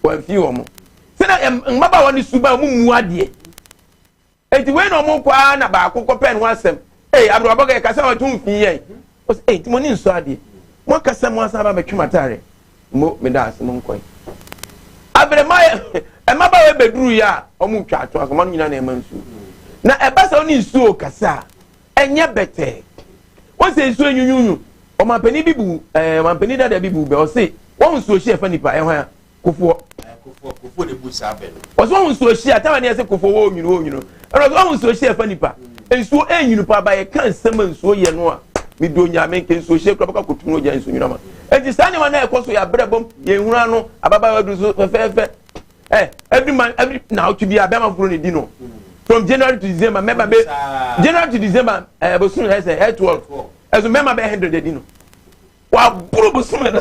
Speaker 1: wɔn fi wɔn sɛnɛ mmabaawa ne suban wɔn mu adeɛ eti wei na wɔn kɔ ara na baako kɔ pɛn ho asɛm ee aberewa bɔga yɛ kasa wɔn to nfi yɛn ɔsɛ ee ti mo ni nsɔ adeɛ mo akasa mo asan ba bɛtwe mo ataare mo me da ase mo nkɔ yi aberema mmabaawa bɛduru yɛ a wɔn twa ato asoma no nyinaa na ɛma nsuo na ɛba sɛ wɔn ne nsuo kasa a ɛnyɛ bɛtɛɛ. Wɔn sɛ nsuo nyunyunyu. Ɔmanpanin bi bu ɛɛ ɔmanpanin dada bi bu bɛ ɔse wɔn nsuo hyi ɛfa nipa ɛhwan a kofoɔ.
Speaker 2: Kofoɔ na ebu saa bɛ no.
Speaker 1: Ɔsɛ wɔn nsuo hyi a tawa ne ɛsɛ kofoɔ wɔ onyunu wɔ onyunu. Ɛna ɔsɛ wɔn nsuo hyi ɛfa nipa. Nsuo ɛnyunu pa ba yɛ ka nsɛm a nsuo yɛ no a mi do nyame nke nsuo hyi kura bɛkɔ akotum no gya nsuo nyunu ama. Eti saa nneɛma na ɛkɔ so yɛ abrɛ bom yɛn hunu ano ababaawa duru so fɛfɛɛfɛ. Ɛ every man every naawɔtwe bi a bɛrima foforɔ na edi no. From January to December mɛba bɛ January to December ɛɛ bosom ɛsɛ ɛ 12 ɛso mɛma bɛ 100 edi no. Waboro bosome no.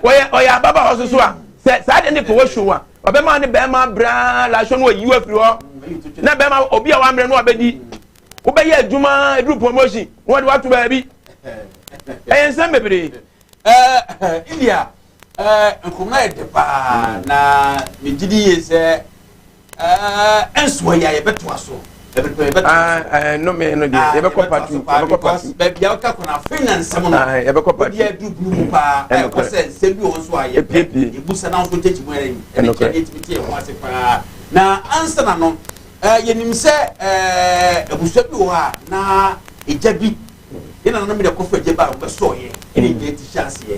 Speaker 1: Wɔyɛ ɔyɛ ababaawa soso a sɛ saa de ne kɔ wɔ show a ɔbɛma ne bɛrima abraa lahyɛ no wayi afiri hɔ na bɛrima obi a wammerɛ no wabɛdi wobɛyɛ adwuma eduru promotion na wɔde wato baabi ɛyɛ nsɛm bebree.
Speaker 2: India nkɔmɔ yɛ dɛ paa na megye di yie sɛ ɛnsoa yi a yɛbɛtoa so ɛbɛpɛ yɛbɛtoa
Speaker 1: so. Nnome no deɛ yɛbɛkɔ patu yɛbɛkɔ patu.
Speaker 2: Baabi a woka kɔ no afei na nsɛm no
Speaker 1: yɛbɛkɔ patu.
Speaker 2: Obi aduru bunu mu paa ɛkɔ sɛ nsɛm bi wɔ nso a yɛpɛ yɛbusa na nso nkyɛnkyɛn mu yɛrɛ ɛne kyɛ ne yɛtumi te yɛn ho ase paa na ansa na no yɛnim sɛ abusua bi wɔ hɔ a na egya bi yɛn nananom de kɔfɔ egya ba a wɔbɛsɔɔyɛ ɛna egya ti hyɛ aseɛ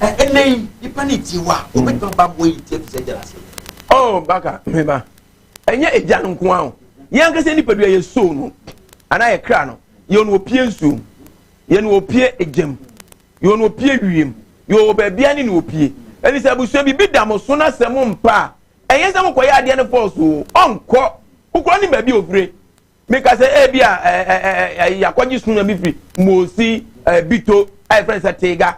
Speaker 2: ɛnɛ yi nipa ne ti hɔ a wɔbɛtumi aba mo yi ti afi sɛ egya n'ase.
Speaker 1: Oh baka meba ɛnyɛ egya no nko ara o yɛn ankasa nipadua yɛ soul no anaa yɛ kra no yɛn no opie nsuo yɛn no opie egyam yɛn no opie wiem yɛn wɔ baabi ne na opie ɛni sɛ abusua bi bi da mo so na sɛ mo mpa a ɛnyɛ sɛ mo kɔ yɛ adeɛ no fɔɔso o ɔnkɔ wokura ne baabi ofire meka sɛ ebi a ɛɛ ɛɛ yakɔgye sunu bi firi moosi ɛɛ bito a yɛfrɛ no sɛ tega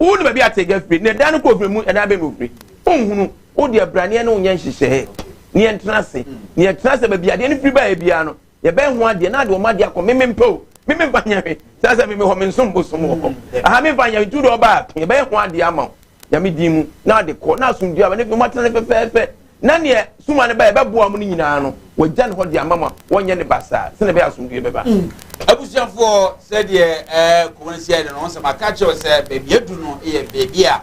Speaker 1: wo ne baabi a tega firi na ɛdan no kɔ ofiri mu ɛdan bɛn na ofiri nhunu wo deɛ braneɛ ne wonyɛ nhyehyɛɛ ne yɛntena ase ne yɛtena ase baabi adeɛ no firi baeɛ biara no yɛbɛn ho adeɛ na adeɛ wɔn adeɛ akɔ meme mpɛ o meme mfa nyɛ hwee sɛ sɛ meme hɔ me nsom bosom wɔ hɔ aha memfa nyɛ hwee tu deɛ ɔba a yɛbɛyɛ ho adeɛ ama wo nyame din mu na ade kɔ na asomdue aba ne fi moatena ne fɛfɛɛfɛ na neɛ suma no ba yɛbɛboa mo no nyinaa no wɔagya ne hɔ de ama mo a wɔnyɛ ne basaa sɛnea ɛbɛyɛ asomdue bɛba.
Speaker 2: Abusuafoɔ sɛdeɛ ɛɛ kɔmɔ no si ayɛ no sɛ maka kyerɛw sɛ baabi adu no yɛ baabi a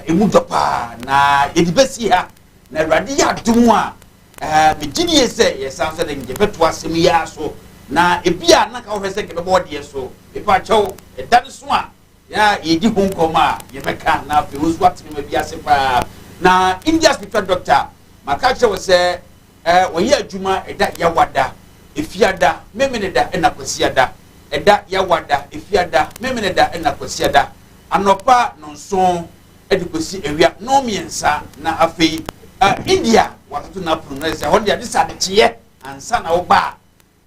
Speaker 2: ɛmu dɔ paa na yɛde bɛsi ha na awurade yɛ adom a ɛɛ megye die sɛ yɛsan sɛ de yɛbɛto asɛm yi ara so na ebi a na ka wohwɛ sɛ nkɛbɛbɔ ɔdeɛ so mepa kyɛw ɛda no so a Yɛn a yɛdi ho nkɔmmɔ a yɛbɛka na afei wo nso woate nneɛma bi ase paa. Na India spiritual doctor, maka akyerɛ wo sɛ eh, wɔyɛ adwuma ɛda Yawada, Efiada, Memeneda ɛna Kwasiada. Ɛda Yawada, Efiada, Memeneda ɛna Kwasiada. Anɔpa nonson de kɔsi awia nnɔnmiɛnsa na afei eh, India wɔatoto n'apono mu na sɛ ɛhɔ no deɛ ade sɛ adekyeɛ ansa na woba a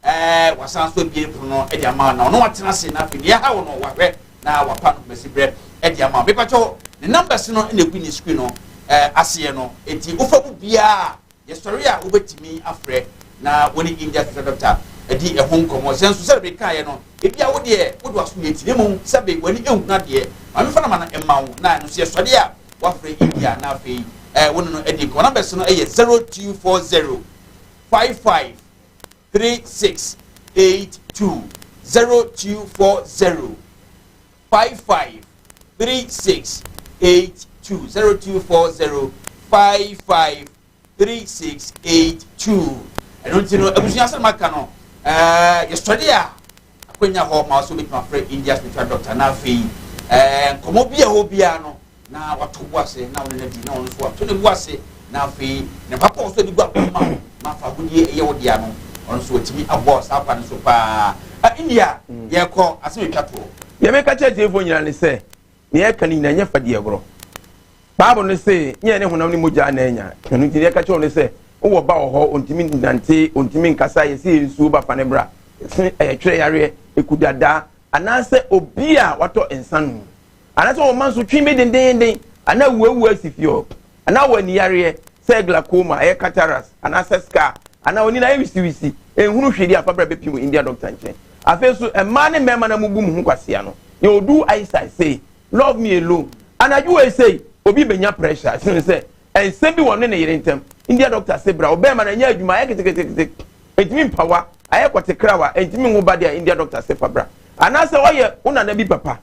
Speaker 2: Ɛɛ, wasan nso abue pono no de ama na ɔno watena ase na afei nea ɛha wo no wahwɛ na wapa no kumasi berɛ de ama wo. Mepakyɛw ne numbers no na egu ne screen no ɛɛ aseɛ no, eti wofa mu biara yɛsɔre a wobɛtumi afrɛ na wo ne India Special Doctor adi ɛho nkɔmmɔ. Sɛ nso sɛdeɛ mekaeɛ no, ebi a wo deɛ wode w'aso na eti na mmom sɛbe w'ani nhunu adeɛ, ma memfa nama no mma wo na ɛno nso yɛsɔre a wafrɛ India na afei ɛɛ wo ne no adi nkɔmmɔ. Numbers no yɛ 0240 55 36 82 0240 55 36 82 0240 55 36 82 ɛno nti no abusua asɛm aka no ɛɛ yɛsɔre a akwanya hɔ ma ɔsɛ obetumi afrɛ India spiritual doctor na afei ɛɛ nkɔmɔ bi a ɛhɔ biara no na wato bo ase na ɔne no adi na ɔno nso wato ne bo ase na afei ne papa ɔsɔ de gu akɔn ma wo ma fa agodie ɛyɛ wo dea no ɔno nso watumi aboa saa kwan no so paa. India mm. yɛkɔ asɛm atwa toɔ.
Speaker 1: Deɛ meka kyerɛ tiefoɔ nyinaa ne sɛ nea ɛka no nyinaa nyɛ fa deɛ gorɔ. Bible no se nyɛ ne honam ne mogya na anya. Ɛno nti deɛ ɛka kyerɛ wo ne sɛ wowɔ ba wɔ hɔ ɔntumi nnante ɔntumi nkasa yɛsɛ yɛ nsuo ba fa ne bra se ɛyɛ twerɛ yareɛ ɛkudadaa anaasɛ obi a watɔ nsa nom Anaasɛ wɔn mma nso twe bi dendeenden anaa wuawu asi fie hɔ anaa wɔ aniyareɛ sɛ glaucoma, ɛyɛ cataracts anaasɛ scar anaa oni no ayɛ wisiwisi ɛnhunu hwee deɛ afa bra bɛpim India doctor nkyɛn. Afei nso mmaa ne mmarima na mobu mo ho kwasea no yɛ odu eyesight sei love me alone anadwo wei sei obi bɛnya pressure sene sɛ nsɛm bi wɔ ne ne yere ntam India doctor se bra ɔbɛrima no ɛnyɛ adwuma ayɛ ketekete ɛntumi mpawa ayɛ kɔte krawa ɛntumi nwo ba deɛ India doctor se fa bra anaasɛ ɔyɛ wo nana bi papa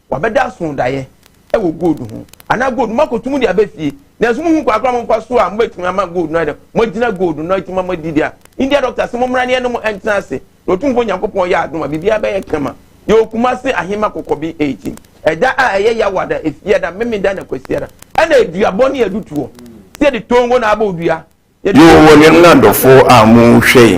Speaker 1: Wabɛda aso daeɛ wɔ gold ho anaa gold moakɔtu mu de aba fie nanso mohu kwan koraa momfa so a mobɛtumi ama gold no ayɛ dɛ moagyina gold no atumi ama di deɛ a India doctor se mommra ne yɛne mo ntena ase na Otumfoɔ Nyankopɔn yɛ adom a biribiara bɛyɛ kama. Yɛwɔ Kumase Ahema Kɔkɔbe 18 ɛda a ɛyɛ Yawada, Efiada, Memeda na Kwasiada ɛna aduabɔ ne adutoɔ sɛ yɛde tongo na abɔ odua.
Speaker 3: Yoo wɔ nuanom ne adɔfoɔ a mo hwɛ yi,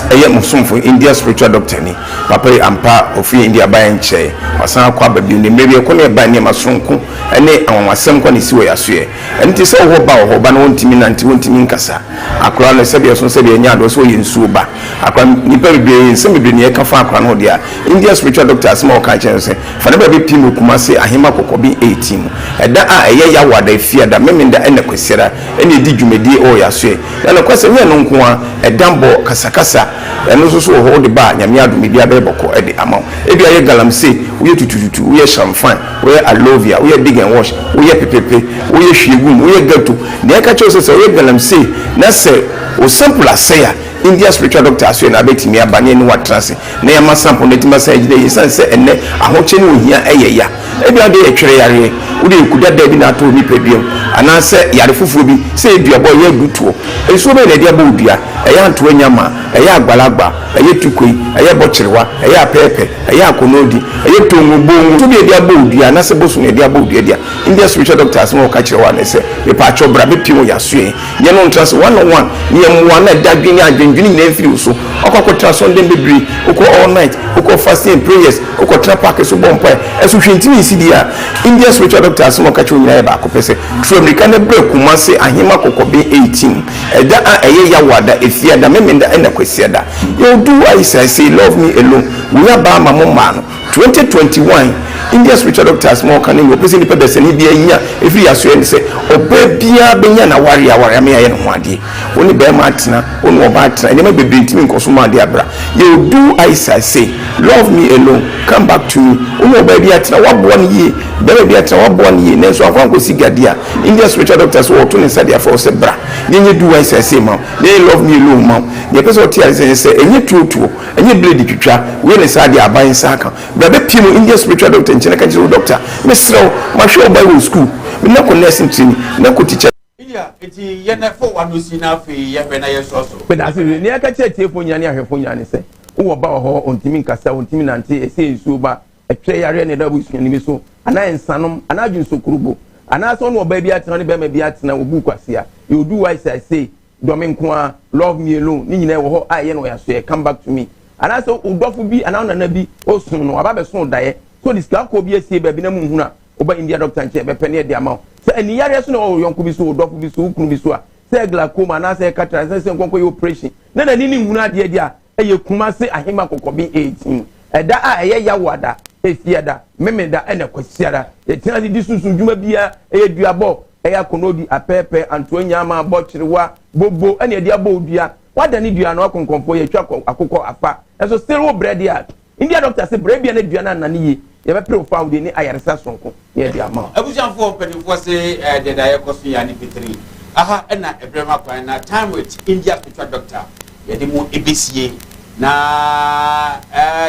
Speaker 1: Ɛyɛ mo somfo India spiritual doctor ni. Papa yi ampa ofiri India baeɛ nkyɛe. Wasan akɔ aba bio. Ne mmerɛ bi ɛkɔ ne ɛba nneɛma soronko ne anwanwasɛm kɔ ne si wɔ yasoɛ. Ɛno nti sɛ wowɔ ba wɔ hɔ, ba no wɔntumi nante, wɔntumi nkasa. Akora no sɛdeɛ ɛso sɛdeɛ ɛnyɛ adeɛ sɛ ɔyɛ nsuo ba. Akora nnipa bebree nsɛm bebree ne ɛka fa akora no ho deɛ a, India spiritual doctor asɛm a ɔka kyerɛ no sɛ, fa ne bra bɛpiem wɔ Kumasi Ahema Kɔkɔben 18 mu. Ɛda a ɛyɛ Yawoada, Efiada, Memenda ɛna Kwasiada ɛna ɛdi dwumadie ɛwɔ yasoɛ. Na nokwasɛm, nyɛ ɛno nko ara, ɛdammɔ, kasakasa, ɛno nso so wɔ hɔ, wode ba a, Nyame adom, biribiara bɛyɛ bɔkɔɔ de ama wo. Ebia woyɛ galamsey, woyɛ tutututu, woyɛ shamfan, woyɛ alovia, woyɛ dig and wash, woyɛ pepepe, woyɛ hwiegum, woyɛ ghetto. Nea ɛka kyerɛ wo sɛ, sɛ woyɛ galamsey na sɛ wo sample asɛe a, India spiritual doctor asoɛ na abɛtumi aba na yɛne wo atena ase na yɛama sample no atumi asan agyina yie, ɛsiane sɛ ɛnnɛ ahokyere ne ohia yɛ ya. Ebia wode yɛ twere yareɛ, wode yɛ kudadaa bi na atɔ wo nipadua mu, anaasɛ yare foforɔ bi, sɛ ɛyɛ duabɔ, ɛyɛ adutoɔ. Nsuo bɛn na ɛde abɔ wo dua? Ɛyɛ antoa nyama, ɛyɛ agbalagba, ɛyɛ tukoi, ɛyɛ bɔkyerewa, ɛyɛ apɛɛpɛ, ɛyɛ akɔnɔɔdi, ɛyɛ tongo, bongo. Nsuo bi a yɛde abɔ wo dua anaasɛ bosom na yɛde abɔ wo dua deɛ, India spiritual doctor asɛm a ɔka kyerɛ wo ara ne sɛ, mepaakyɛw bra bɛpie wɔ yɛasoɛe. Yɛne wo ntra ase one on one na yɛmmoa na dadwen ne adwendwene nyinaa mfiri wo so. Woakɔ akɔtra asɔrdan bebree, wokɔ all night, wokɔ fasting and prayers, wokɔtena park so bɔ mpae, ɛso hwee ntumi nsi deɛ a, India spiritual doctor asɛm a ɔka kyerɛ wo nyinaa yɛ baako pɛ sɛ, Tu ammirika na bra Kumasi Ahema Kɔkɔben 18, ɛda a ɛyɛ Yawoada, Efiada, Memenda ɛna Kwasiada. Yɛwɔ do I say love me alone, wei aba ama mo mmaa no. 2021 India spiritual doctors ma ɔka ne nea ɔpɛ sɛ nipa dasani biara nya ɛfiri asoɛ ne sɛ ɔbaa biara bɛnya n'awareɛ awareɛ ama yɛayɛ ne ho adeɛ. Wo ne barima atena, wo ne ɔbaa atena, nneɛma bebree ntumi nkɔ so ma adeɛ abra. Yɛwɔ do I say love me alone, come back to me. Wo ne ɔbaa bi atena, woaboa no yie, barima bi atena, woaboa no yie, nanso amfa ankɔsi gadeɛ a, India spiritual doctors wɔto ne nsa de afrɛ wo sɛ bra na yɛnyɛ do I say ma wo, na yɛnyɛ love me alone ma wo. Deɛ ɛpɛ sɛ ɔte aseɛ ne sɛ ɛnyɛ tuotuo. Ɛnyɛ blade twitwa, wei ne saa deɛ aban nsa aka. Bra bɛpie mu Indian spiritual doctor nkyɛn na ka kyerɛ wo doctor, mesrɛ wo, mahwɛ wo ba yi wɔ school, me na kɔ nursing training, me na kɔ teacher.
Speaker 2: India, enti yɛ na fo w'ano si na afei yɛ hwɛ na yɛ sɔ so.
Speaker 1: Meda ase bebree. Nea ɛka kyerɛ atiefoɔ nyinaa ne ahwɛfoɔ nyinaa ne sɛ, wowɔ ba wɔ hɔ, ɔntumi nkasa, ɔntumi nante, ɛsɛ nsuo ba, ɛtwerɛ yareɛ na ɛda abusuani bi so, anaa nsanom, anaa adwensɔkurubo, anaasɛ ɔne ɔbaa bi atena, ɔne barima bi atena, wɔbu kwasea, yɛ odu wise I say, Dɔ me nko ara, love me alone, ne nyinaa wɔ hɔ a ɛyɛ no ɔyasoɛ, come back to me. Anaasɛ wo dɔfo bi anaa wo nana bi osun no, waba abɛso wo daeɛ, sɛ ɔde sika kɔɔ bi asie baabi na monhunu a, woba India doctor nkyɛn bɛpɛ ne ɛde ama wo. Sɛ aniyareɛ so na ɛwɔ wo yɔnko bi so, wo dɔfo bi so, wo kunu bi so a, sɛ glaucoma anaasɛ cataract, anaasɛ nkɔnkɔ yɛ operation na n'ani ne nhunu adeɛ deɛ a, ɛyɛ Kumase Ahema Kɔkɔben 18. Ɛda a ɛyɛ Yawoada, Efiada, Memeda ɛna Kwasiada. Yɛtena ase di sunsum dwuma biara, ɛyɛ duabɔ, ɛyɛ akɔnɔdi, apɛɛpɛ, antoa nyaama, bɔkyerewa, bobo ɛna yɛde abɔ odua. Wadane dua no akɔnkɔnfoɔ, yɛtwa akokɔ afa. Ɛso still wo brɛ deɛ a, India doctor se brɛ bia na dua no annane yie, yɛbɛpere wo fawodeɛ ne ayaresa soronko na yɛde ama wo.
Speaker 2: Abusuafoɔ mpanimfoɔ se deɛ da yɛkɔ so yɛ ane petiri. Aha ɛna ɛbrɛ ma kwan na time with India spiritual doctor yɛde mo ɛbɛsie na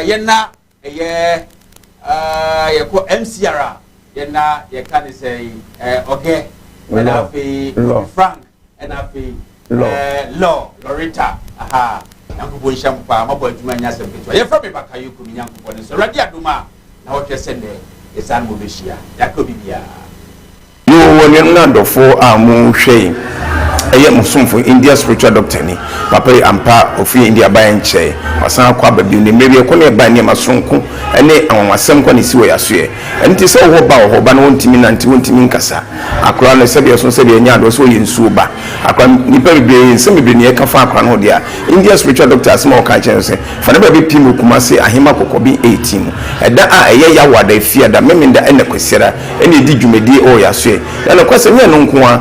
Speaker 2: yɛna ɛyɛ yɛkɔ MCR a yɛna yɛka ne sɛ ɔgɛ ɛna afei Frank ɛna afei Law Loretta aha Nyankopɔn nhyira mo paa mabɔ adwuma nyɛ asɛm ketewa yɛfrɛ me Bakayoko me Nyankopɔn ne nso Awurade adom a na wɔhwɛ sɛ nnɛ yɛsan mo bɛhyia yɛaka obi biara.
Speaker 1: Yoo anuanom ne adɔfoɔ a mo hwɛ yi ɛyɛ mo somfo India spiritual doctor ni papa yi ampa ɔfiri India baeɛ nkyɛe wasan akɔ aba bio ne mmerɛ bi ɛkɔ ne ɛbae nneɛma soronko ne anwanwasɛm kɔ ne si wɔ yasoɛ ɛno nti sɛ wowɔ ba wɔ hɔ ba no wɔntumi nante wɔntumi nkasa akora no sɛdeɛ ɛso sɛdeɛ ɛnyɛ adeɛ sɛ ɔyɛ nsuo ba akora no nnipa bebree nsɛm bebree na yɛka fa akora no ho deɛ a India spiritual doctor asɛm a ɔka kyerɛ no sɛ fa ne bra bɛpiem wɔ Kumasi Ahema Kɔkɔben 18 mu ɛda a ɛyɛ Yawoada Efiada Memenda ɛna Kwasiada ɛna ɛdi dwumadie ɛwɔ Yasoɛ na nokwasɛm nyɛ ɛno nko ara.